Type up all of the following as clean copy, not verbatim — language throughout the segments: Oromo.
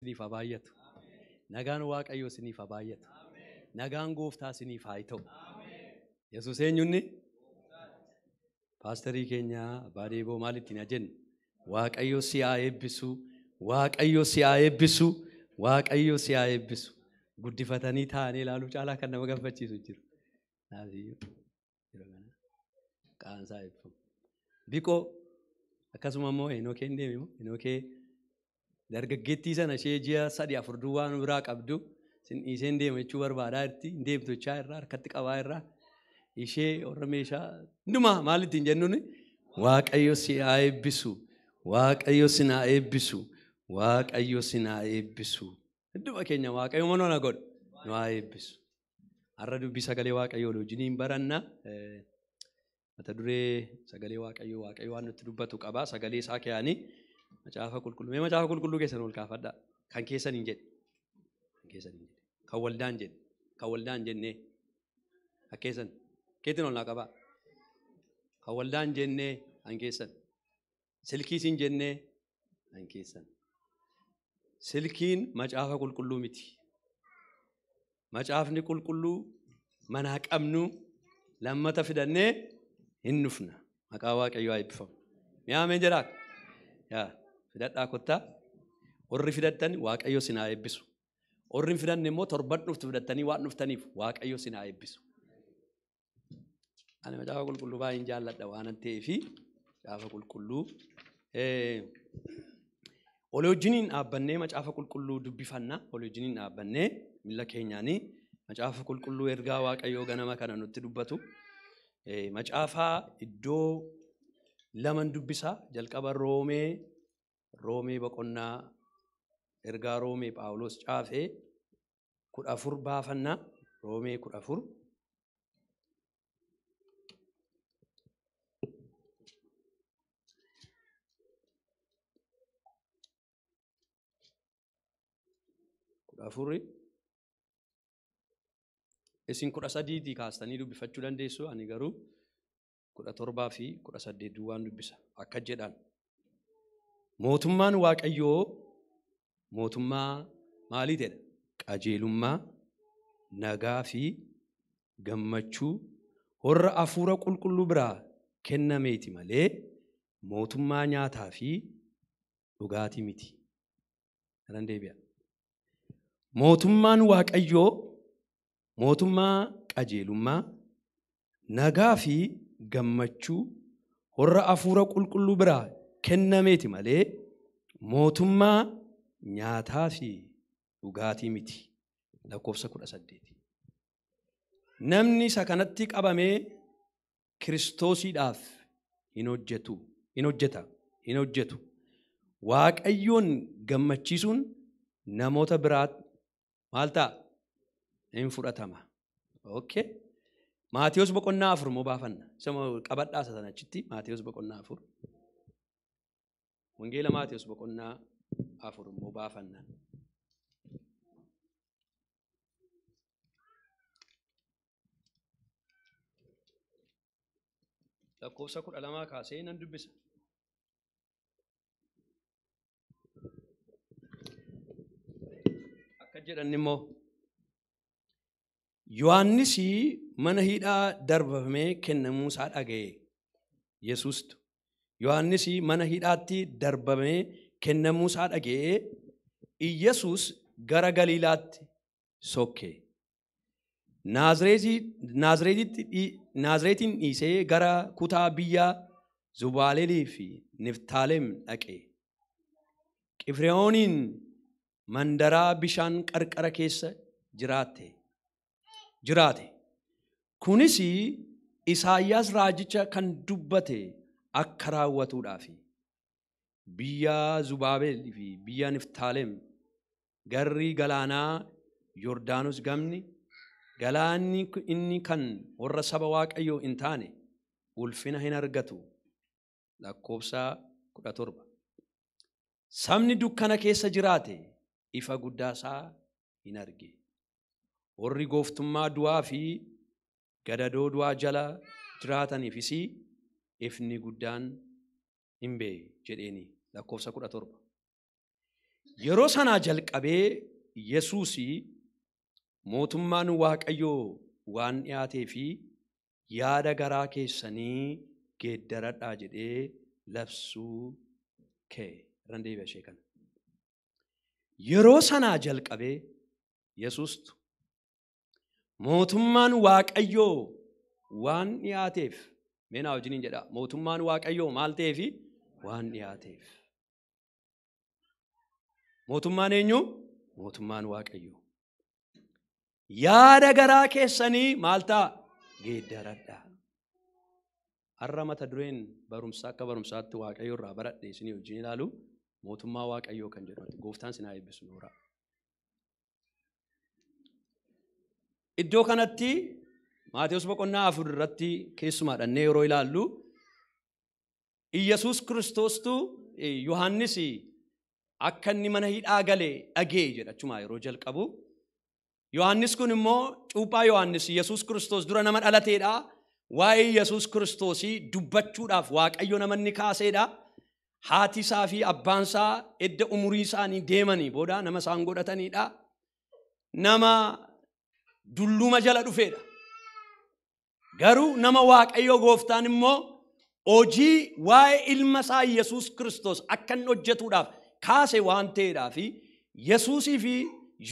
isiniif haa baay'atu. Nagaan Waaqayyoo isiniif haa baay'atu. Nagaan gooftaa isiniif haa ta'u. Yesuus eenyunni? Paasterii keenya Abbaa Deeboo maal ittiin haa jennu? Waaqayyo si haa eebbisu. Waaqayyo si haa eebbisu. Waaqayyo si haa eebbisu. Guddifatanii taa'anii ilaaluu caalaa kan nama gammachiisu jiru. Naafiyyuu yeroo kana qaansaa eebbifamu. Biqoo akkasuma immoo Henookee hin deeme moo? Henookee dargaggeettii sana ishee ji'a 3-4 duwwaa nu biraa qabdu sin dhiisee hin deema jechuu barbaadaa jirti. Hin deemtu jechaa irraa harkatti qabaa irraa ishee warra meeshaa hundumaa maal ittiin jennuun Waaqayyo si haa eebbisu. Waaqayyo si haa eebbisu. Waaqayyo si haa eebbisu. Hunduma keenya Waaqayyo mana na godhu nu haa eebbisu. Har'a dubbii sagalee Waaqayyoo wajjiniin baranna. Mata duree sagalee Waaqayyoo Waaqayyo waan nutti dubbatu qaba. Sagalee isaa kaa'anii macaafa qulqulluu. Mee macaafa qulqulluu keessan ol kaafadhaa. Kan keessan hin jedhe. Kan keessan hin jedhe. Kan waldaan jedhe. Kan waldaan jennee. Kan keessan. Keetiin ol naa qabaa. Kan waldaan jennee kan keessan. Silkiis hin jennee kan keessan. Silkiin macaafa qulqulluu miti. Macaafni qulqulluu manaa qabnu lammata fidannee hin dhufna. Maqaa Waaqayyoo haa eebbifamu. Mee ameen jedhaa? Yaa fidadhaa kottaa. Warri fidattan Waaqayyo sin haa eebbisu. Warri hin fidanne immoo torban dhuftu fidattanii waan dhuftaniif Waaqayyo sin haa eebbisu. Ani macaafa qulqulluu baay'een jaalladha waan ta'eefi macaafa qulqulluu olii wajjiniin dhaabbannee macaafa qulqulluu dubbifanna. Olii wajjiniin dhaabbannee miilla keenyaanii macaafa qulqulluu ergaa Waaqayyoo ganama kana nutti dubbatu. Macaafa iddoo laman dubbisa. Jalqaba Roomee boqonnaa ergaa Roomee Phaawulos caafee 14 baafanna. Roomee 14. Afurri isin 13 kaastanii dubbifachuu dandeessu. Ani garuu 17 fi 18 duwwaan dubbisa. Akka jedhan mootummaan Waaqayyoo mootummaa maalii ta'edha? Qajeelummaa, nagaa fi gammachuu warra hafuura qulqulluu biraa kennameeti malee mootummaa nyaataa fi dhugaatii miti. Kanan deebi'a. Mootummaan Waaqayyoo mootummaa qajeelummaa, nagaa fi gammachuu warra hafuura qulqulluu biraa kennameeti malee mootummaa nyaataa fi dhugaatii miti. Lakkoofsa 18. Namni isa kanatti qabamee Kiristoosiidhaaf hin hojjetu, hin hojjeta, hin hojjetu. Waaqayyoon gammachiisuun namoota biraa maal ta'a? Hin fudhatama. Okay. Maatiyos boqonnaa 4 moo baafanna. Isa qabadhaa isa sana achitti Maatiyos boqonnaa 4. Wangeela Maatiyos boqonnaa 4 moo baafanna. Lakkoofsa 12 kaasee nan dubbisa. Akka jedhan immoo Yohaannis mana hidhaa darbamee kennamuu isaa dhaga'e. Yesuustu Yohaannis mana hidhaatti darbamee kennamuu isaa dhaga'e. Iyyasuus gara Galiilaatti sokke. Naazreetiin dhiisee gara kutaa biyya Zubaalelii fi Niftaalem dhaqe. Qifiriyooniin mandaraa bishaan qarqara keessa jiraate. Kunis Isaayyaas raajicha kan dubbate akka raawwatuudhaafi. Biyya Zubaabel fi biyya Niftaalem garri galaanaa Yordaanos gamni galaanni inni kan warra saba Waaqayyoo hin taane ulfina hin argatu. Lakkoofsa 17. Sabni dukkana keessa jiraate ifa guddaa isaa hin arge. Warri gooftummaa du'aa fi gadadoo du'aa jala jiraataniifis ifni guddaan hin ba'e jedheeni. Lakkoofsa 17. Yeroo sanaa jalqabee Yesuus mootummaan Waaqayyoo waan dhiyaatee fi yaada garaa keessanii geeddaradhaa jedhee labsuu kee. Irraan deebi'a ishee kana. Yeroo sanaa jalqabee Yesuustu mootummaan Waaqayyoo waan dhiyaateef, mee naa wajjiniin jedhaa, mootummaan Waaqayyoo maal ta'eefi? Waan dhiyaateef. Mootummaan eenyu? Mootummaan Waaqayyoo. Yaada garaa keessanii maal ta'a? Geeddaradhaa. Har'a mata dureen barumsaa akka barumsaatti Waaqayyo irraa baradhe isinii wajjin ilaalu mootummaa Waaqayyoo kan jedhu. Gooftaan isin haa eebbisu nooraa. Iddoo kanatti Maatewos boqonnaa 4 irratti keessumaa dhannee yeroo ilaallu Iyyasuus Kiristoostu Yohaannis akka inni mana hidhaa gale dhagee jedha achumaa yeroo jalqabu. Yohaannis kun immoo cuuphaa Yohaannis Iyyasuus Kiristoos dura nama dhalateedha. Waa'ee Iyyasuus Kiristoosii dubbachuudhaaf Waaqayyo nama inni kaaseedha. Haati isaa fi abbaan isaa edda umurii isaanii deemanii booda nama isaan godhataniidha. Nama dulluma jala dhufeedha. Garuu nama Waaqayyo gooftaan immoo hojii waa'ee ilma isaa Iyyasuus Kiristoos akka inni hojjetuudhaaf kaase waan ta'eedhaa fi Yesuusii fi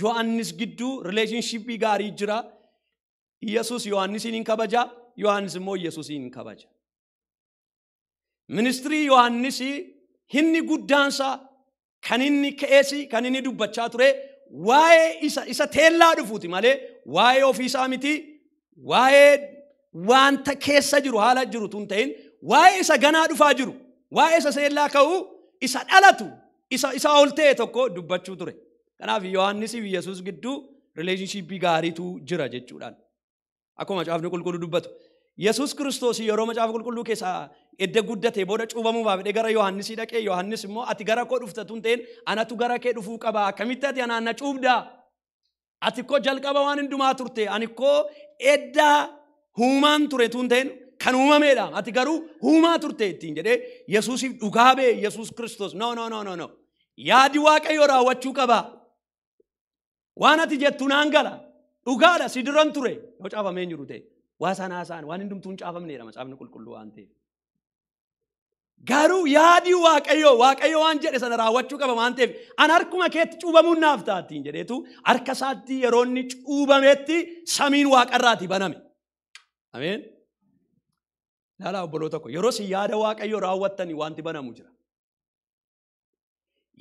Yohaannis gidduu rileeshinshippii gaarii jira. Yesuus Yohaannisiin hin kabaja, Yohaannis immoo Yesuusiin hin kabaja. Ministirii Yohaannis inni guddaansaa kan inni ka'eesi kan inni dubbachaa ture waa'ee isa teellaa dhufuuti malee waa'ee ofiisaa miti, waa'ee wanta keessa jiru haala jiru tun ta'in waa'ee isa ganaa dhufaa jiru, waa'ee isa seellaa ka'uu, isa dhalatu, isa ol ta'e tokko dubbachuu ture. Kanaaf Yohaannisii fi Yesuus gidduu rileeshinshippii gaariitu jira jechuudhaan. Akkuma macaafni qulqulluu dubbatu. Yesuus Kiristoos yeroo macaafa qulqulluu keessaa edda guddatee booda cuubamuudhaaf jedhee gara Yohaannisii dhaqee, Yohaannis immoo ati gara koo dhufta tun ta'in anatu gara kee dhufuu qaba, akkamitti ati anaan na cuubdaa? Ati koo jalqaba waan hundumaa turte, ani koo edda huumaan ture tun ta'in kan uumameedha, ati garuu huumaa turte ittiin jedhee Yesuusiif dhugaa ba'e Yesuus Kiristoos. No, no, no, no, no. Yaadi Waaqayyoo raawwachuu qaba. Waan ati jettu naan gala. Dhugaadha, si duran ture. Yoo caafamee hin jiru ta'e. Waa sanaa isaan waan hundumtuu hin caafamneedha macaafni qulqulluu waan ta'eef. Garuu yaadi Waaqayyoo, Waaqayyo waan jedhe sana raawwachuu qaba waan ta'eef an harkuma keetti cuubamuun naaf ta'a ittiin jedheetu harka isaatti yeroo inni cuubametti samiin waaqarraati baname. Ameen. Ilaalaa obboloota koo, yeroo isin yaada Waaqayyoo raawwattanii wanti banamu jira.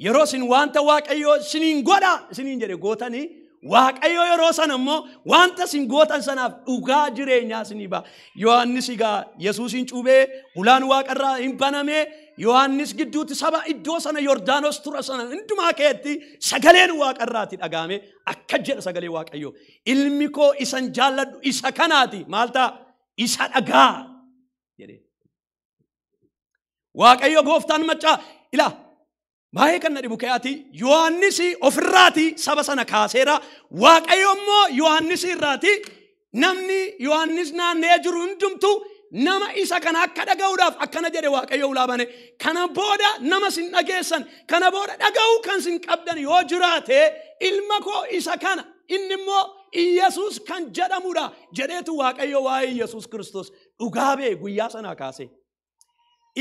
Yeroo isin wanta Waaqayyoo isiniin godha isiniin jedhe gootanii, Waaqayyo yeroo sana immoo wanta isin gootan sanaaf dhugaa jireenyaa isinii ba'a. Yohaannis egaa Yesuusin cuubee ulaan waaqarraa hin baname. Yohaannis gidduutti saba iddoo sana Yordaanos tura sana hundumaa keetti sagaleen waaqarraati dhaga'ame akka jedha sagalee Waaqayyoo. Ilmi koo isan jaalladhu isa kanaati, maal ta'a? Isa dhagaa jedhee. Waaqayyo gooftaan maccaa ilaa baay'ee kan na dhibu ka'aati. Yohaannis ofirraati saba sana kaaseera. Waaqayyo immoo Yohaannis irraati namni Yohaannis naanna'ee jiru hundumtu nama isa kana akka dhaga'uudhaaf akkana jedhe Waaqayyo ulaa bane. Kana booda nama sin dhageessan, kana booda dhaga'uu kan sin qabdan yoo jiraate ilma koo isa kana, inni immoo Iyyasuus kan jedhamudha jedheetu Waaqayyo waa'ee Iyyasuus Kiristoos dhugaa ba'e guyyaa sanaa kaase.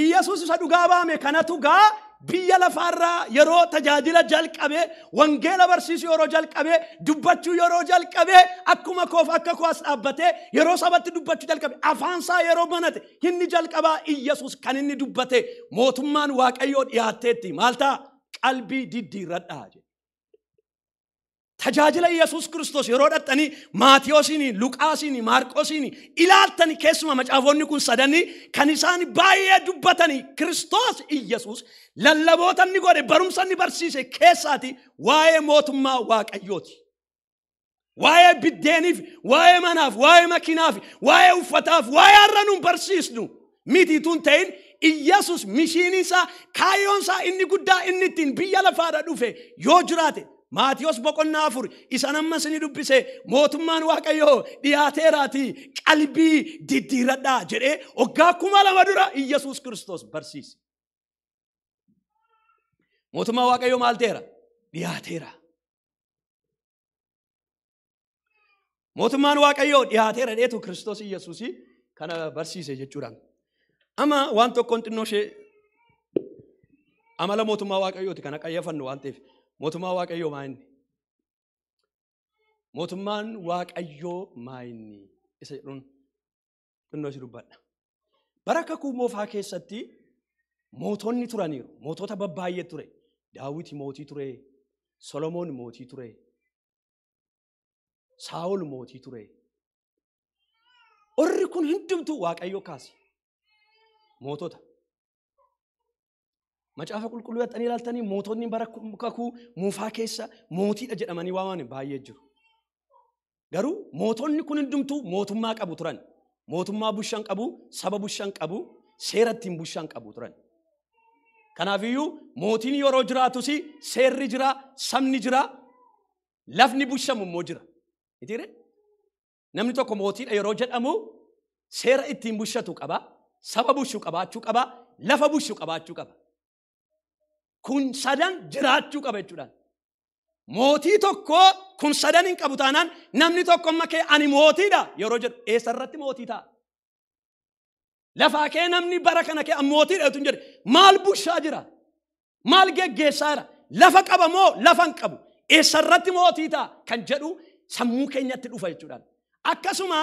Iyyasuus isa dhugaa ba'ame kanatu gaa biyya lafaarraa yeroo tajaajila jalqabe, wangeela barsiisuu yeroo jalqabe, dubbachuu yeroo jalqabe, akkuma koof akka koo as dhaabbatee yeroo sabatti dubbachuu jalqabe, afaansaa yeroo banate, inni jalqabaa Iyyasuus kan inni dubbate mootummaan Waaqayyoo dhiyaatteetti maal ta'a? Qalbii diddiirradhaa jedhe. Tajaajila Iyyasuus Kiristoos yeroo dhaqxanii Maatiyosiin, Luqaasiin, Maarqosiin ilaaltanii keessumaa macaafonni kun sadanii kan isaan baay'ee dubbatanii Kiristoos Iyyasuus lallaboota inni godhe, barumsa inni barsiise keessaati waa'ee mootummaa Waaqayyooti. Waa'ee biddeeniif, waa'ee manaaf, waa'ee makiinaaf, waa'ee uffataaf, waa'ee har'a nuun barsiisnu miti tun ta'in Iyyasuus mishiiniin isaa, kaayyoon isaa inni guddaa inni ittiin biyya lafaarra dhufe yoo jiraate Maatiyos boqonnaa 4 isa amma isinii dubbise mootummaan Waaqayyoo dhiyaateeraati qalbii diddiiradhaa jedhee waggaa 2000 dura Iyyasuus Kiristoos barsiise. Mootummaan Waaqayyoo maal ta'eera? dhiyaateera. Mootummaan Waaqayyoo dhiyaateera dheetu Kiristoos Iyyasuus kana barsiise jechuudha. Amma waan tokkoon xinnoo ishee amala mootummaa Waaqayyooti kana qayyafannu waan ta'eef mootummaa Waaqayyoo maa inni? Mootummaan Waaqayyoo maa inni? Isa jedhuun xinnoo ishee dubbadha. Bara kakuu moofaa keessatti mootonni turaniiru. Mootota babbaay'ee ture. Daawit mootii ture. Solomoon mootii ture. Saa'ol mootii ture. Orri kun hundumtuu Waaqayyo kaase. Mootota. Macaafa qulqulluu yaxxanii ilaaltanii mootonni bara kakuu moofaa keessa mootiidha jedhamanii waamaman baay'ee jiru. Garuu mootonni kun hundumtuu mootummaa qabu turan. Mootummaa bushaan qabu, saba bushaan qabu, seera ittiin bushaan qabu turan. Kanaafiyyuu mootiin yeroo jiraatus seerri jira, sabni jira, lafni bushamu immoo jira. Mitiire? Namni tokko mootiidha yeroo jedhamu seera ittiin bushatu qaba, saba bushu qabaachuu qaba, lafa bushu qabaachuu qaba. Kun sadan jiraachuu qaba jechuudhaan. Mootii tokko kun sadan hin qabu taanaan namni tokko amma kee ani mootiidha yeroo jedhu eessarratti mootii ta'a? Lafaa kee namni bara kana kee ani mootiidha utuu hin jedhe maal bushaa jira? Maal geggeessaa jira? Lafa qaba moo lafa hin qabu? Eessarratti mootii ta'a kan jedhu sammuu keenyatti dhufa jechuudhaan. Akkasuma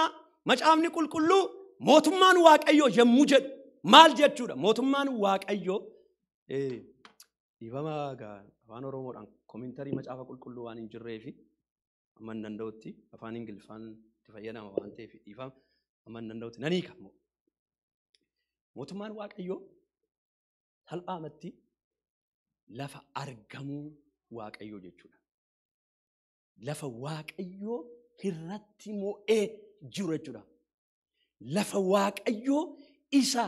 macaafni qulqulluu mootummaan Waaqayyoo yommuu jedhu maal jechuudha? Mootummaan Waaqayyoo dhiifama afaan Oromoodhaan koomentarii macaafa qulqulluu waan hin jirreefi amma hin danda'utti afaan Ingiliffaan itti fayyadama waan ta'eef dhiifama amma hin danda'utti nan hiika. Mootummaan Waaqayyoo salphaamatti lafa argamuu Waaqayyoo jechuudha. Lafa Waaqayyoo irratti mo'ee jiru jechuudha. Lafa Waaqayyoo isa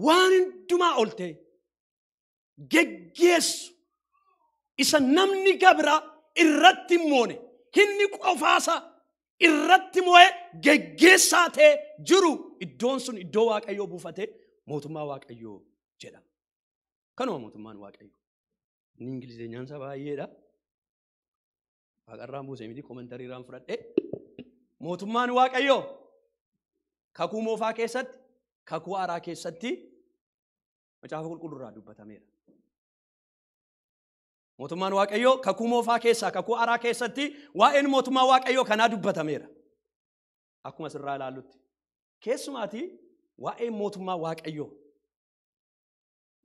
waan hundumaa ol ta'e geggeessu isa namni gabra irratti moone inni qofaasa irratti mo'ee geggeessaa ta'e jiru iddoon sun iddoo Waaqayyoo buufatee mootummaa Waaqayyoo jedhama. Kanuma mootummaan Waaqayyoo. Inni Ingilizeenyaan isaa baay'eedha. Waaqarraan buusee miti koomentariirraan fudhadhe. Mootummaan Waaqayyoo kakuu moofaa keessatti kakuu haaraa keessatti macaafa qulqulluurraa dubbatameera. Mootummaan Waaqayyoo kakuu moofaa keessaa kakuu haaraa keessatti waa'een mootummaa Waaqayyoo kanaa dubbatameera. Akkuma asirraa ilaallutti. Keessumaatii waa'een mootummaa Waaqayyoo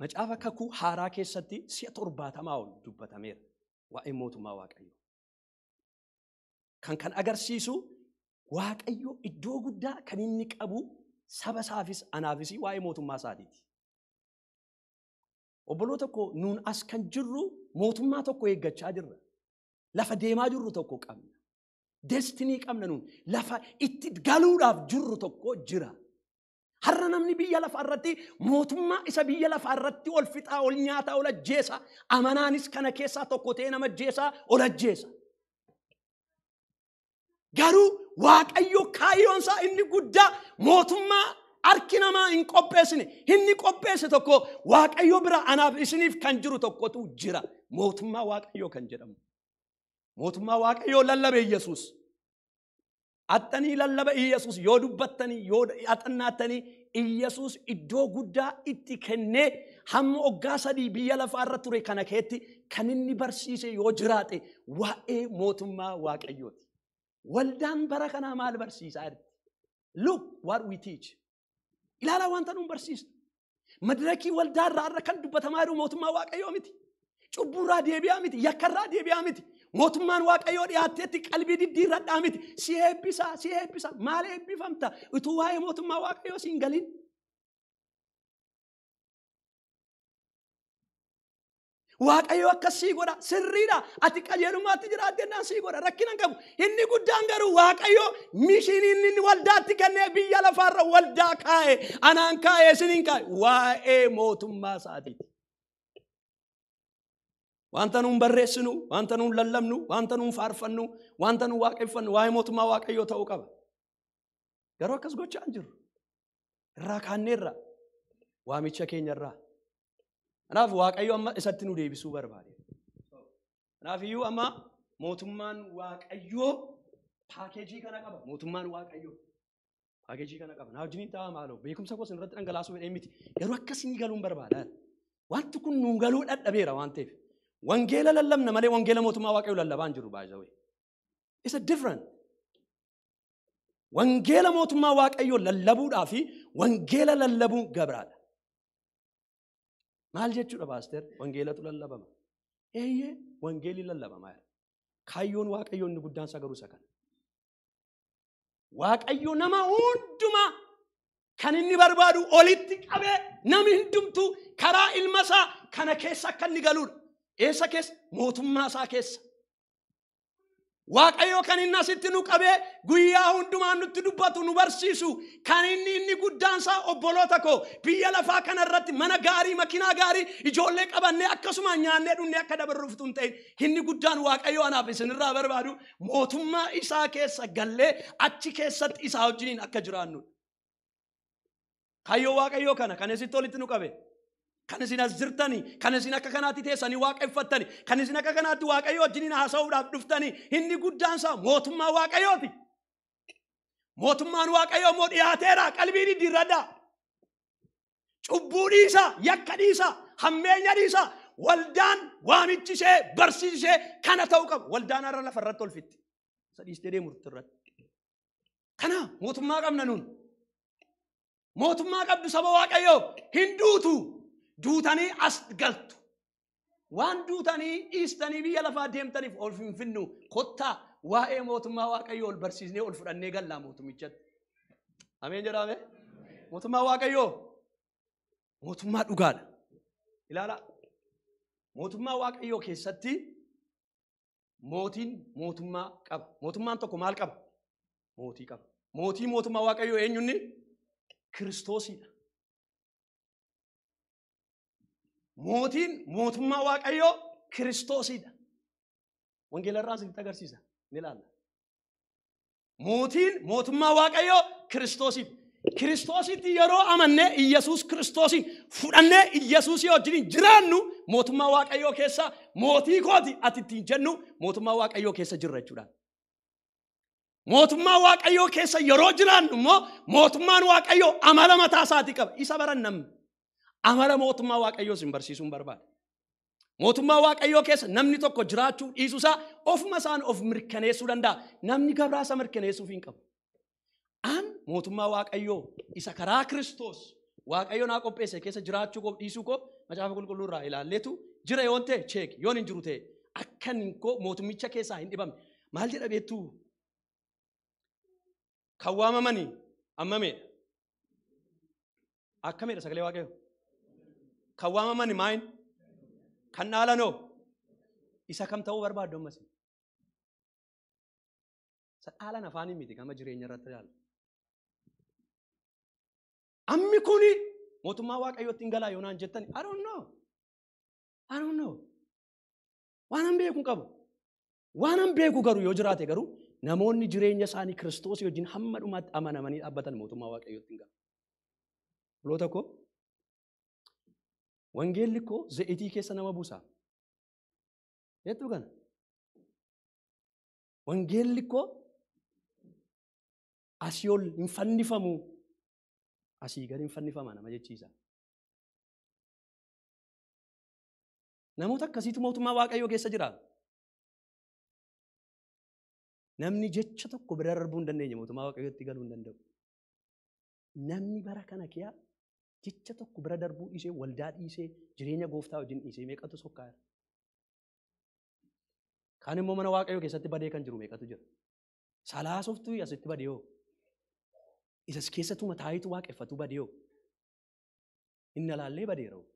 macaafa kakuu haaraa keessatti si'a 70 ol dubbatameera. Waa'een mootummaa Waaqayyoo. Kan agarsiisu Waaqayyo iddoo guddaa kan inni qabu saba isaafis anaafis waa'ee mootummaa isaatiiti. Obboloota koo nuun as kan jirru mootummaa tokko eeggachaa jirra. Lafa deemaa jirru tokko qabna. Destinii qabna nuun. Lafa itti galuudhaaf jirru tokko jira. Har'a namni biyya lafaa irratti mootummaa isa biyya lafaa irratti ol fixaa, ol nyaataa, ol ajjeesa. Amanaanis kana keessaa tokko ta'ee nama ajjeesaa, ol ajjeesa. Garuu Waaqayyo kaayyoon isaa inni guddaa mootummaa harki namaa hin qopheessine. Inni qopheesse tokko Waaqayyo bira anaaf isiniif kan jiru tokkotu jira. Mootummaa Waaqayyoo kan jedhamu. Mootummaa Waaqayyoo lallabe Yesuus. Axxanii lallaba Yesuus yoo dubbattanii yoo axannaattanii Yesuus iddoo guddaa itti kennee hamma waggaa 3 biyya lafaa irra ture kana keetti kan inni barsiise yoo jiraate waa'ee mootummaa Waaqayyooti. Waldaan bara kanaa maal barsiisaa jirti? Look what we teach. Ilaalaa wanta nuun barsiisnu. Madirakii waldaa irraa har'a kan dubbatamaa jiru mootummaa Waaqayyoo miti. Cubburraa deebi'aa miti. Yakkarraa deebi'aa miti. Mootummaan Waaqayyoo dhiyaatteetti qalbii diddiirradhaa miti. Si eebbisaa, si eebbisa. Maal eebbifamta? Utuu waa'ee mootummaa Waaqayyoo si hin galin. Waaqayyo akkas sii godha. Sirriidha. Ati qajeelummaatti jiraatte jennaan sii godha. Rakkina hin qabu. Inni guddaan garuu Waaqayyo mishinii inni waldaatti kennee biyya lafaarra waldaa kaa'e. Anaan kaa'e, isiniin kaa'e. Waa'ee mootummaa isaatiiti. Wanta nuun barreessinu, wanta nuun lallabnu, wanta nuun faarfannu, wanta nuun waaqeffannu waa'ee mootummaa Waaqayyoo ta'uu qaba. Garuu akkas gochaa hin jirru. Irraa kaanneerra. Waamicha keenyarraa. Kanaaf Waaqayyo amma isatti nu deebisuu barbaade. Kanaafiyyuu amma mootummaan Waaqayyoo paakeejii kana qaba. Mootummaan Waaqayyoo paakeejii kana qaba. Naa wajjiniin taa'aa maaloo beekumsa koo isin irratti dhangalaasuu fedhee miti. Garuu akkasii galuun barbaada. Wanti kun nuun galuu dadhabeera waan ta'eef. Wangeela lallabna malee wangeela mootummaa Waaqayyoo lallabaa hin jiru baay'ee. It's a different. Wangeela mootummaa Waaqayyoo lallabuudhaa fi wangeela lallabuun gabraadha. Maal jechuudha paaster? Wangeelatu lallabama. Eeyyee wangeelli lallabamaa jira. Kaayyoon Waaqayyoo inni guddaan isa garuu isa kana. Waaqayyo nama hundumaa kan inni barbaadu olitti qabee namni hundumtuu karaa ilma isaa kana keessa akka inni galuudha. Eessa keessa? Mootummaa isaa keessa. Waaqayyo kan inni asitti nu qabee guyyaa hundumaa nutti dubbatu nu barsiisu kan inni guddaan isaa obboloota koo biyya lafaa kana irratti mana gaarii makiinaa gaarii ijoollee qabannee akkasuma nyaannee dhunnee akka dabarruuf hin ta'in inni guddaan Waaqayyo anaaf isinirraa barbaadu mootummaa isaa keessa gallee achi keessatti isaa wajjiniin akka jiraannudha. Kaayyoo Waaqayyoo kana kan isitti olitti nu qabe. Kan isin as jirtanii, kan isin akka kanaatti teessanii waaqeffattanii, kan isin akka kanaatti Waaqayyo wajjiniin haasa'uudhaaf dhuftanii, inni guddaan isaa mootummaa Waaqayyooti. Mootummaan Waaqayyoo immoo dhiyaateera, qalbii diddiirradhaa. Cubbuu dhiisaa, yakka dhiisaa, hammeenya dhiisaa, waldaan waamichi ishee, barsiisi ishee kana ta'uu qaba. Waldaan har'a lafa irratti olfitti. Isa dhiistee deemtu irratti. Kana mootummaa qabna nuun. Mootummaa qabdu saba Waaqayyoo hin duutu. Duutanii as galtu. Waan duutanii dhiistanii biyya lafaa deemtaniif ol finfinnu kottaa waa'ee mootummaa Waaqayyoo ol barsiisnee ol fudhannee gallaa mootummichatti. Ameen jedhame. Mootummaa Waaqayyoo mootummaa dhugaadha. Ilaalaa. Mootummaa Waaqayyoo keessatti mootiin mootummaa qaba. Mootummaan tokko maal qaba? Mootii qaba. Mootii mootummaa Waaqayyoo eenyunni? Kiristoosidha. Mootiin mootummaa Waaqayyoo Kiristoosidha. Wangeela irraa isinitti agarsiisa. Ni ilaalla. Mootiin mootummaa Waaqayyoo Kiristoosidha. Kiristoositti yeroo amannee Iyyasuus Kiristoosiin fudhannee Iyyasuusii wajjin jiraannu mootummaa Waaqayyoo keessa mootii kooti ati ittiin jennu mootummaa Waaqayyoo keessa jirra jechuudha. Mootummaa Waaqayyoo keessa yeroo jiraannu immoo mootummaan Waaqayyoo amala mataa isaatii qaba. Isa baran namni. Amala mootummaa Waaqayyoo isin barsiisuun barbaada. Mootummaa Waaqayyoo keessa namni tokko jiraachuu dhiisuu isaa ofuma isaan of mirkaneessuu danda'a. Namni gabraa isa mirkaneessuuf hin qabu. An mootummaa Waaqayyoo isa karaa Kiristoos Waaqayyoo naa qopheesse keessa jiraachuu koo dhiisuu koo macaafa qulqulluu irraa ilaalleetu jira yoon ta'e cheek yoon hin jiru ta'e akkan koo mootummicha keessaa hin dhibamne. Maal jedha beektuu? Kan waamamanii ammameedha. Akkamidha sagalee Waaqayyoo? Kan waamamani maayin? Kan dhaalanoo? Isa kam ta'uu barbaaddu ammas? Isa dhaalan afaanii miti gama jireenya irratti ilaalu. Ammi kuni mootummaa Waaqayyootti hin galaa yoo naan jettani I don't know. I don't know. Waan an beeku hin qabu. Waan an beeku garuu yoo jiraate garuu namoonni jireenya isaanii Kiristoos wajjin hamma dhumaatti amanamanii dhaabbatan mootummaa Waaqayyootti hin galu. Obboloota koo wangeelli koo za'itii keessa nama buusa. Jettuu kana? Wangeelli koo asii ol hin fannifamu. Asii gadi hin fannifama nama jechiisa. Namoota akkasiitu mootummaa Waaqayyoo keessa jira. Namni jecha tokko bira darbuu hin dandeenye mootummaa Waaqayyootti galuu hin danda'u. Namni bara kana kiyaa jecha tokko bira darbuu dhiisee waldaa dhiisee jireenya gooftaa wajjin dhiisee meeqatu sokkaa jira. Kaan immoo mana Waaqayyoo keessatti badee kan jiru meeqatu jira. Salaasoftuu asitti badee hoo. Isas keessattuu taayitu waaqeffatu badee hoo. Inni alaallee badeera hoo.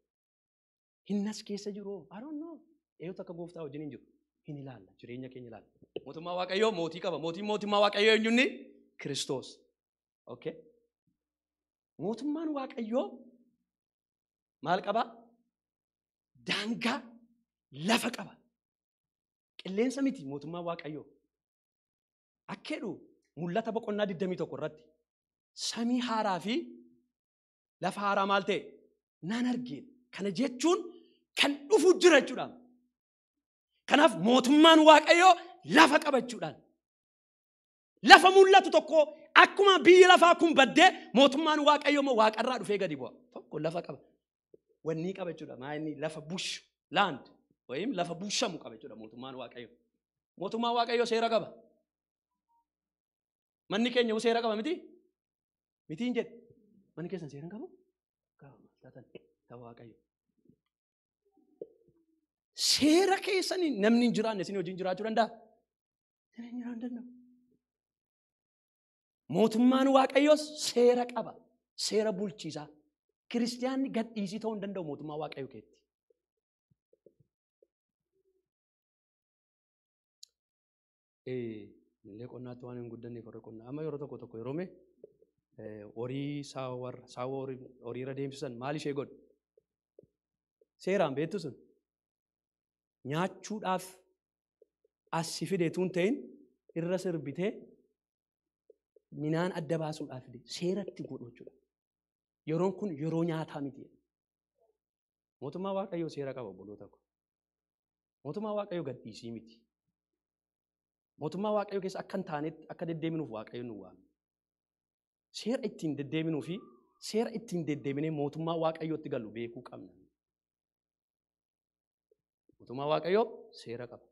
Inni as keessa jiru hoo. I don't know. Eenyutu akka gooftaa wajjin hin jiru. Hin ilaalla. Jireenya keenya ilaalla. Mootummaa Waaqayyoo mootii qaba. Mootiin mootummaa Waaqayyoo eenyunni? Kiristoos. Okay. Mootummaan Waaqayyoo maal qaba? Daangaa lafa qaba. Qilleensa miti mootummaan Waaqayyoo. Akka jedhu mul'ata boqonnaa 21 irratti samii haaraa fi lafa haaraa maal ta'e nan argeen. Kana jechuun kan dhufu jira jechuudha. Kanaaf mootummaan Waaqayyoo lafa qabachuudhaan lafa mul'atu tokko akkuma biyyi lafaa kun baddee mootummaan Waaqayyoo immoo waaqarraa dhufee gadi bu'a. Tokko lafa qaba. Wanni qaba jechuudha. Maa inni lafa bush land wayim lafa bushamu qaba jechuudha mootummaan Waaqayyoo. Mootummaan Waaqayyoo seera qaba. Manni keenya seera qaba miti? Mitiin jedhe. Manni keessan seera hin qabu? Qaba. Taatan ta'u Waaqayyo. Seera keessanii namni hin jiraanne isin wajjin jiraachuu danda'a? Isin hin jiraachuu danda'u. Mootummaan Waaqayyoos seera qaba. Seera bulchiisaa. Kiristiyaanni gadhiisii ta'uu hin danda'u mootummaa Waaqayyoo keetti. Illee qonnaatti waan hin guddanneef warra qonnaa amma yeroo tokko tokko yeroo mee horii saawwa horiirra deemsisan maal ishee godhu? Seeraan beektu sun nyaachuudhaaf as si fideetu hin ta'in irra sirbitee minaan adda baasuudhaaf fide seeratti godhu jechuudha. Yeroon kun yeroo nyaataa miti. Mootummaa Waaqayyoo seera qaba obboloota ko. Mootummaa Waaqayyoo gadhiisii miti. Mootummaa Waaqayyoo keessa akka hin taanetti akka deddeebinuuf Waaqayyo nu waame. Seera ittiin deddeebinuu fi seera ittiin deddeebinee mootummaa Waaqayyootti galu beekuu qabna. Mootummaa Waaqayyoo seera qaba.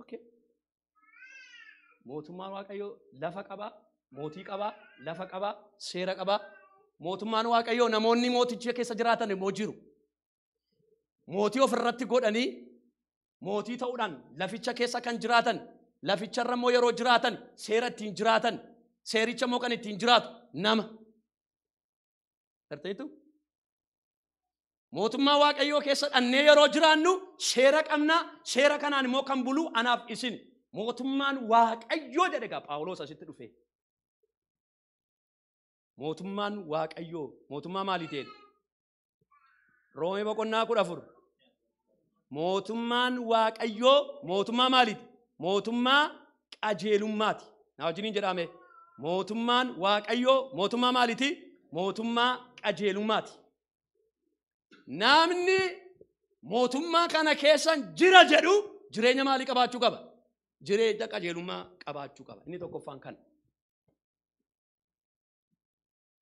Okay. Mootummaan Waaqayyoo lafa qaba, mootii qaba, lafa qaba, seera qaba. Mootummaan Waaqayyoo namoonni mooticha keessa jiraatan immoo jiru. Mootii ofirratti godhanii mootii ta'uudhaan laficha keessa kan jiraatan, laficharra immoo yeroo jiraatan seera ittiin jiraatan, seericha immoo kan ittiin jiraatu nama. Garteetu? Mootummaa Waaqayyoo keessa dhannee yeroo jiraannu seera qabna, seera kanaan immoo kan bulu anaaf isin. Mootummaan Waaqayyoo jedhe egaa Phaawulos asitti dhufe. Mootummaan Waaqayyoo mootummaa maalii ta'edha? Roomee boqonnaa 14. Mootummaan Waaqayyoo mootummaa maaliiti? Mootummaa qajeelummaati. Na wajjiniin jedhame. Mootummaan Waaqayyoo mootummaa maaliiti? Mootummaa qajeelummaati. Namni mootummaa kana keessa jira jedhu jireenya maalii qabaachuu qaba? Jireenya qajeelummaa qabaachuu qaba. Inni tokkoffaan kana.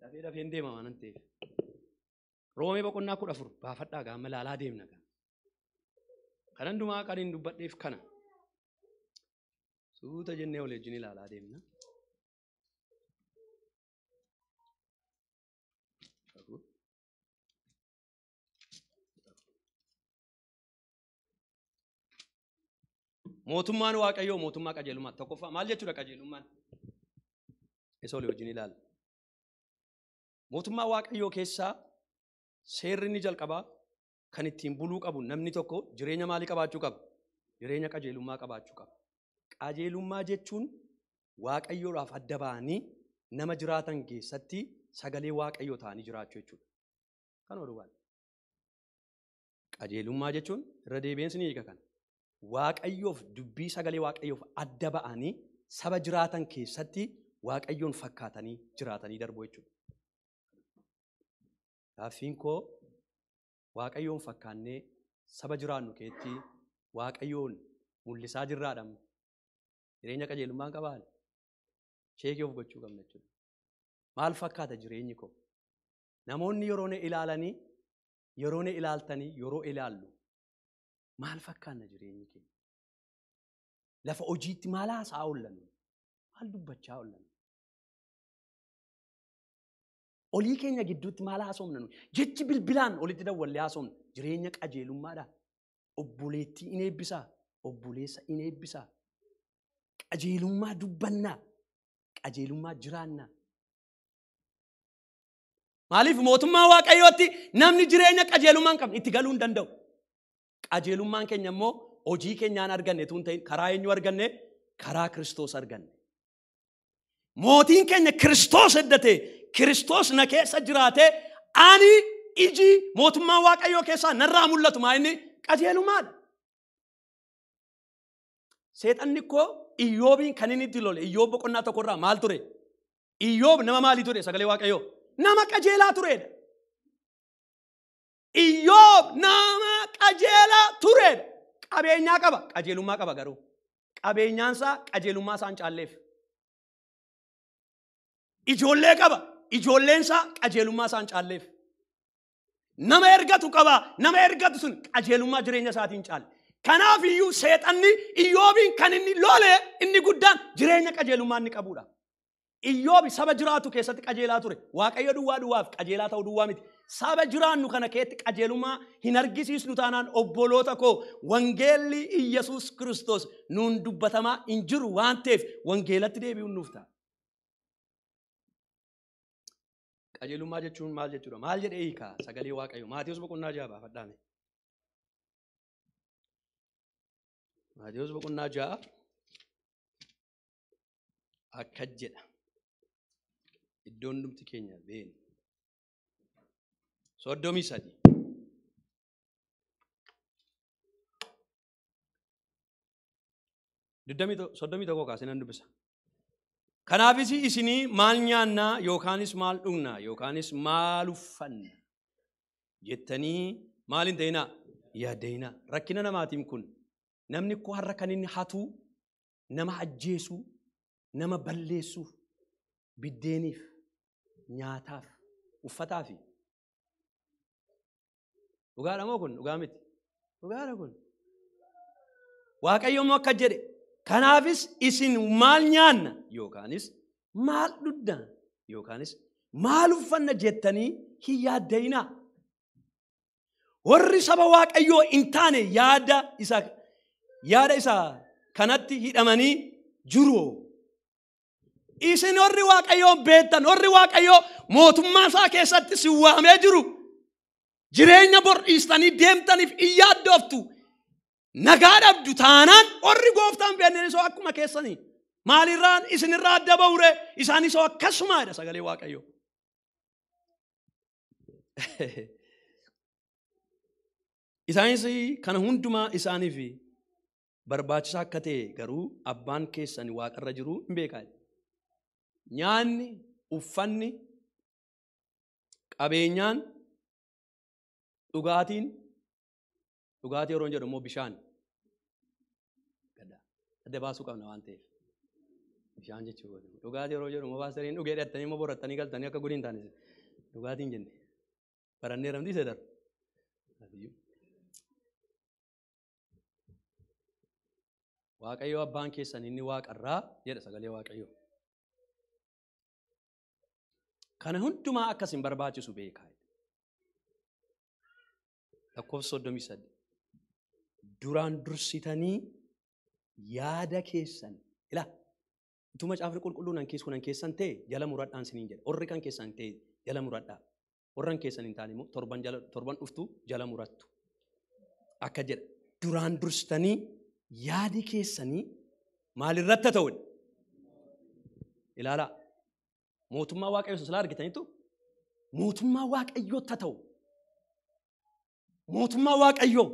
Dafee dafeen deema waan ta'eef. Roomee boqonnaa 14 baafadhaa gaama ilaalaa deemna. Kan hundumaa kan hin dubbadheef kana. Suuta jennee ol wajjin ilaalaa deemna. Mootummaan Waaqayyoo mootummaa qajeelummaa. Tokkoffaa maal jechuudha qajeelummaan? Isa olii wajjin ilaalla. Mootummaa Waaqayyoo keessaa seerri inni jalqabaa kan ittiin buluu qabu namni tokko jireenya maalii qabaachuu qaba? Jireenya qajeelummaa qabaachuu qaba. Qajeelummaa jechuun Waaqayyoodhaaf adda ba'anii nama jiraatan keessatti sagalee Waaqayyoo ta'anii jiraachuu jechuudha. Kan oduu baala. Qajeelummaa jechuun irra deebiin ni hiika kana. Waaqayyoof dubbii sagalee Waaqayyoof adda ba'anii saba jiraatan keessatti Waaqayyoon fakkaatanii jiraatanii darbu jechuudha. Gaaffiin koo Waaqayyoon fakkaannee saba jiraannu keetti Waaqayyoon mul'isaa jirraadha. Jireenya qajeelummaan qabaa? Sheekii of gochuu qabna jechuudha. Maal fakkaata jireenyi koo? Namoonni yeroo na ilaalanii, yeroo na ilaaltanii, yeroo ilaallu maal fakkaanna jireenyi keenya? Lafa hojiitti maal haasa'aa oollannu? Maal dubbachaa oollannu? Olii keenya gidduutti maal haasofna nuyi? Jechi bilbilaan olitti dawwallee haasofna. Jireenya qajeelummaadha. Obboleettii in eebbisaa, obboleessa in eebbisaa. Qajeelummaa dubbannaa, qajeelummaa jiraannaa. Maaliif mootummaa Waaqayyootti namni jireenya qajeelummaa hin qabne itti galuu hin danda'u. Qajeelummaan keenya immoo hojii keenyaan arganne tun ta'in karaa eenyu arganne? Karaa Kiristoos arganne. Mootiin keenya Kiristoos eddate, Kiristoos na keessa jiraate, ani iji mootummaa Waaqayyoo keessaa narraa mul'atu maa inni qajeelummaadha. Seexanni koo Iyyoobiin kan inni itti lole Iyyoob boqonnaa tokkorraa maal ture? Iyyoob nama maalii ture sagalee Waaqayyoo? Nama qajeelaa turedha. Iyyoob nama qajeelaa turedha. Qabeenyaa qaba. Qajeelummaa qaba garuu. Qabeenyaan isaa qajeelummaa isaan caalleef. Ijoollee qaba. Ijoolleen isaa qajeelummaa isaan caalleef. Nama ergatu qaba. Nama ergatu sun qajeelummaa jireenya isaatiin caalle. Kanaaf iyyuu seexanni Iyyoobiin kan inni lole inni guddaan jireenya qajeelummaa inni qabudha. Iyyoobi saba jiraatu keessatti qajeelaa ture. Waaqayyo duwwaa duwwaaf qajeelaa ta'uu duwwaa miti. Saba jiraannu kana keessatti qajeelummaa hin argisiisnu taanaan obboloota koo wangeelli Iyyasuus Kiristoos nuun dubbatamaa hin jiru waan ta'eef wangeelatti deebi'uun nuuf ta'a. Qajeelummaa jechuun maal jechuudha? Maal jedhee hiikaa sagalee Waaqayyoo? Maatewos boqonnaa 6 baafadhaame. Maatewos boqonnaa 6 akka jedha. Iddoon dhumti keenya beenu. 33. 31 kaasee nan dubbisa. Kanaafis isinii maal nyaannaa yookaanis maal dhugnaa yookaanis maal uffanna jettanii maal hin ta'inaa yaadda'inaa. Rakkina namaatiin kun namni koo har'a kan inni hatuu, nama ajjeesuu, nama balleessuuf, biddeeniif, nyaataaf, uffataafi. Dhugaadha moo kun? Dhugaa miti. Dhugaadha kun. Waaqayyo immoo akka jedhe kanaafis isin maal nyaanna yookaanis maal dhugna yookaanis maal uffanna jettanii hin yaadda'inaa. Warri saba Waaqayyoo hin taane yaada isa kanatti hidhamanii jiru. Isin warri Waaqayyoo beektan, warri Waaqayyoo mootummaa isaa keessatti si waamee jiru. Jireenya bor dhiistanii deemtaniif hin yaaddooftu. Nagaa dhabdu taanaan warri gooftaan beeknan isoo akkuma keessanii. Maalirraan isinirraa adda ba'ure isaan isoo akkasumaadha sagalee Waaqayyoo. Isaanis kana hundumaa isaaniif barbaachisaa akka ta'e garuu abbaan keessan waaqarra jiru hin beekaa. Nyaanni, uffanni, qabeenyaan, dhugaatiin, dhugaatii yeroo jedhu immoo bishaan. Adda baasuu qabna waan ta'eef. Bishaan jechuudha. Dhugaatii yeroo jedhu immoo baasariin dhugee dheettanii immoo borattanii galtanii akka gudii hin taane. Dhugaatiin jenne. Barannee ramdii isa darbu. Waaqayyo abbaan keessan inni waaqarraa jedha sagalee Waaqayyoo. Kana hundumaa akkas hin barbaachisu beekaa. Lakkoofsa 33. Duraan dursitanii yaada keessan ilaa utuma macaafni qulqulluun an keessan ta'e jala muradhaan siniin jedha. Warri kan keessan ta'e jala muradhaa. Warran keessan hin taane immoo torban dhuftu jala murattu. Akka jedha duraan dursitanii yaadi keessanii maalirratti ta'u? Ilaalaa. Mootummaa Waaqayyoo silaa argitaniitu mootummaa Waaqayyoo ta'u. Mootummaa Waaqayyoo.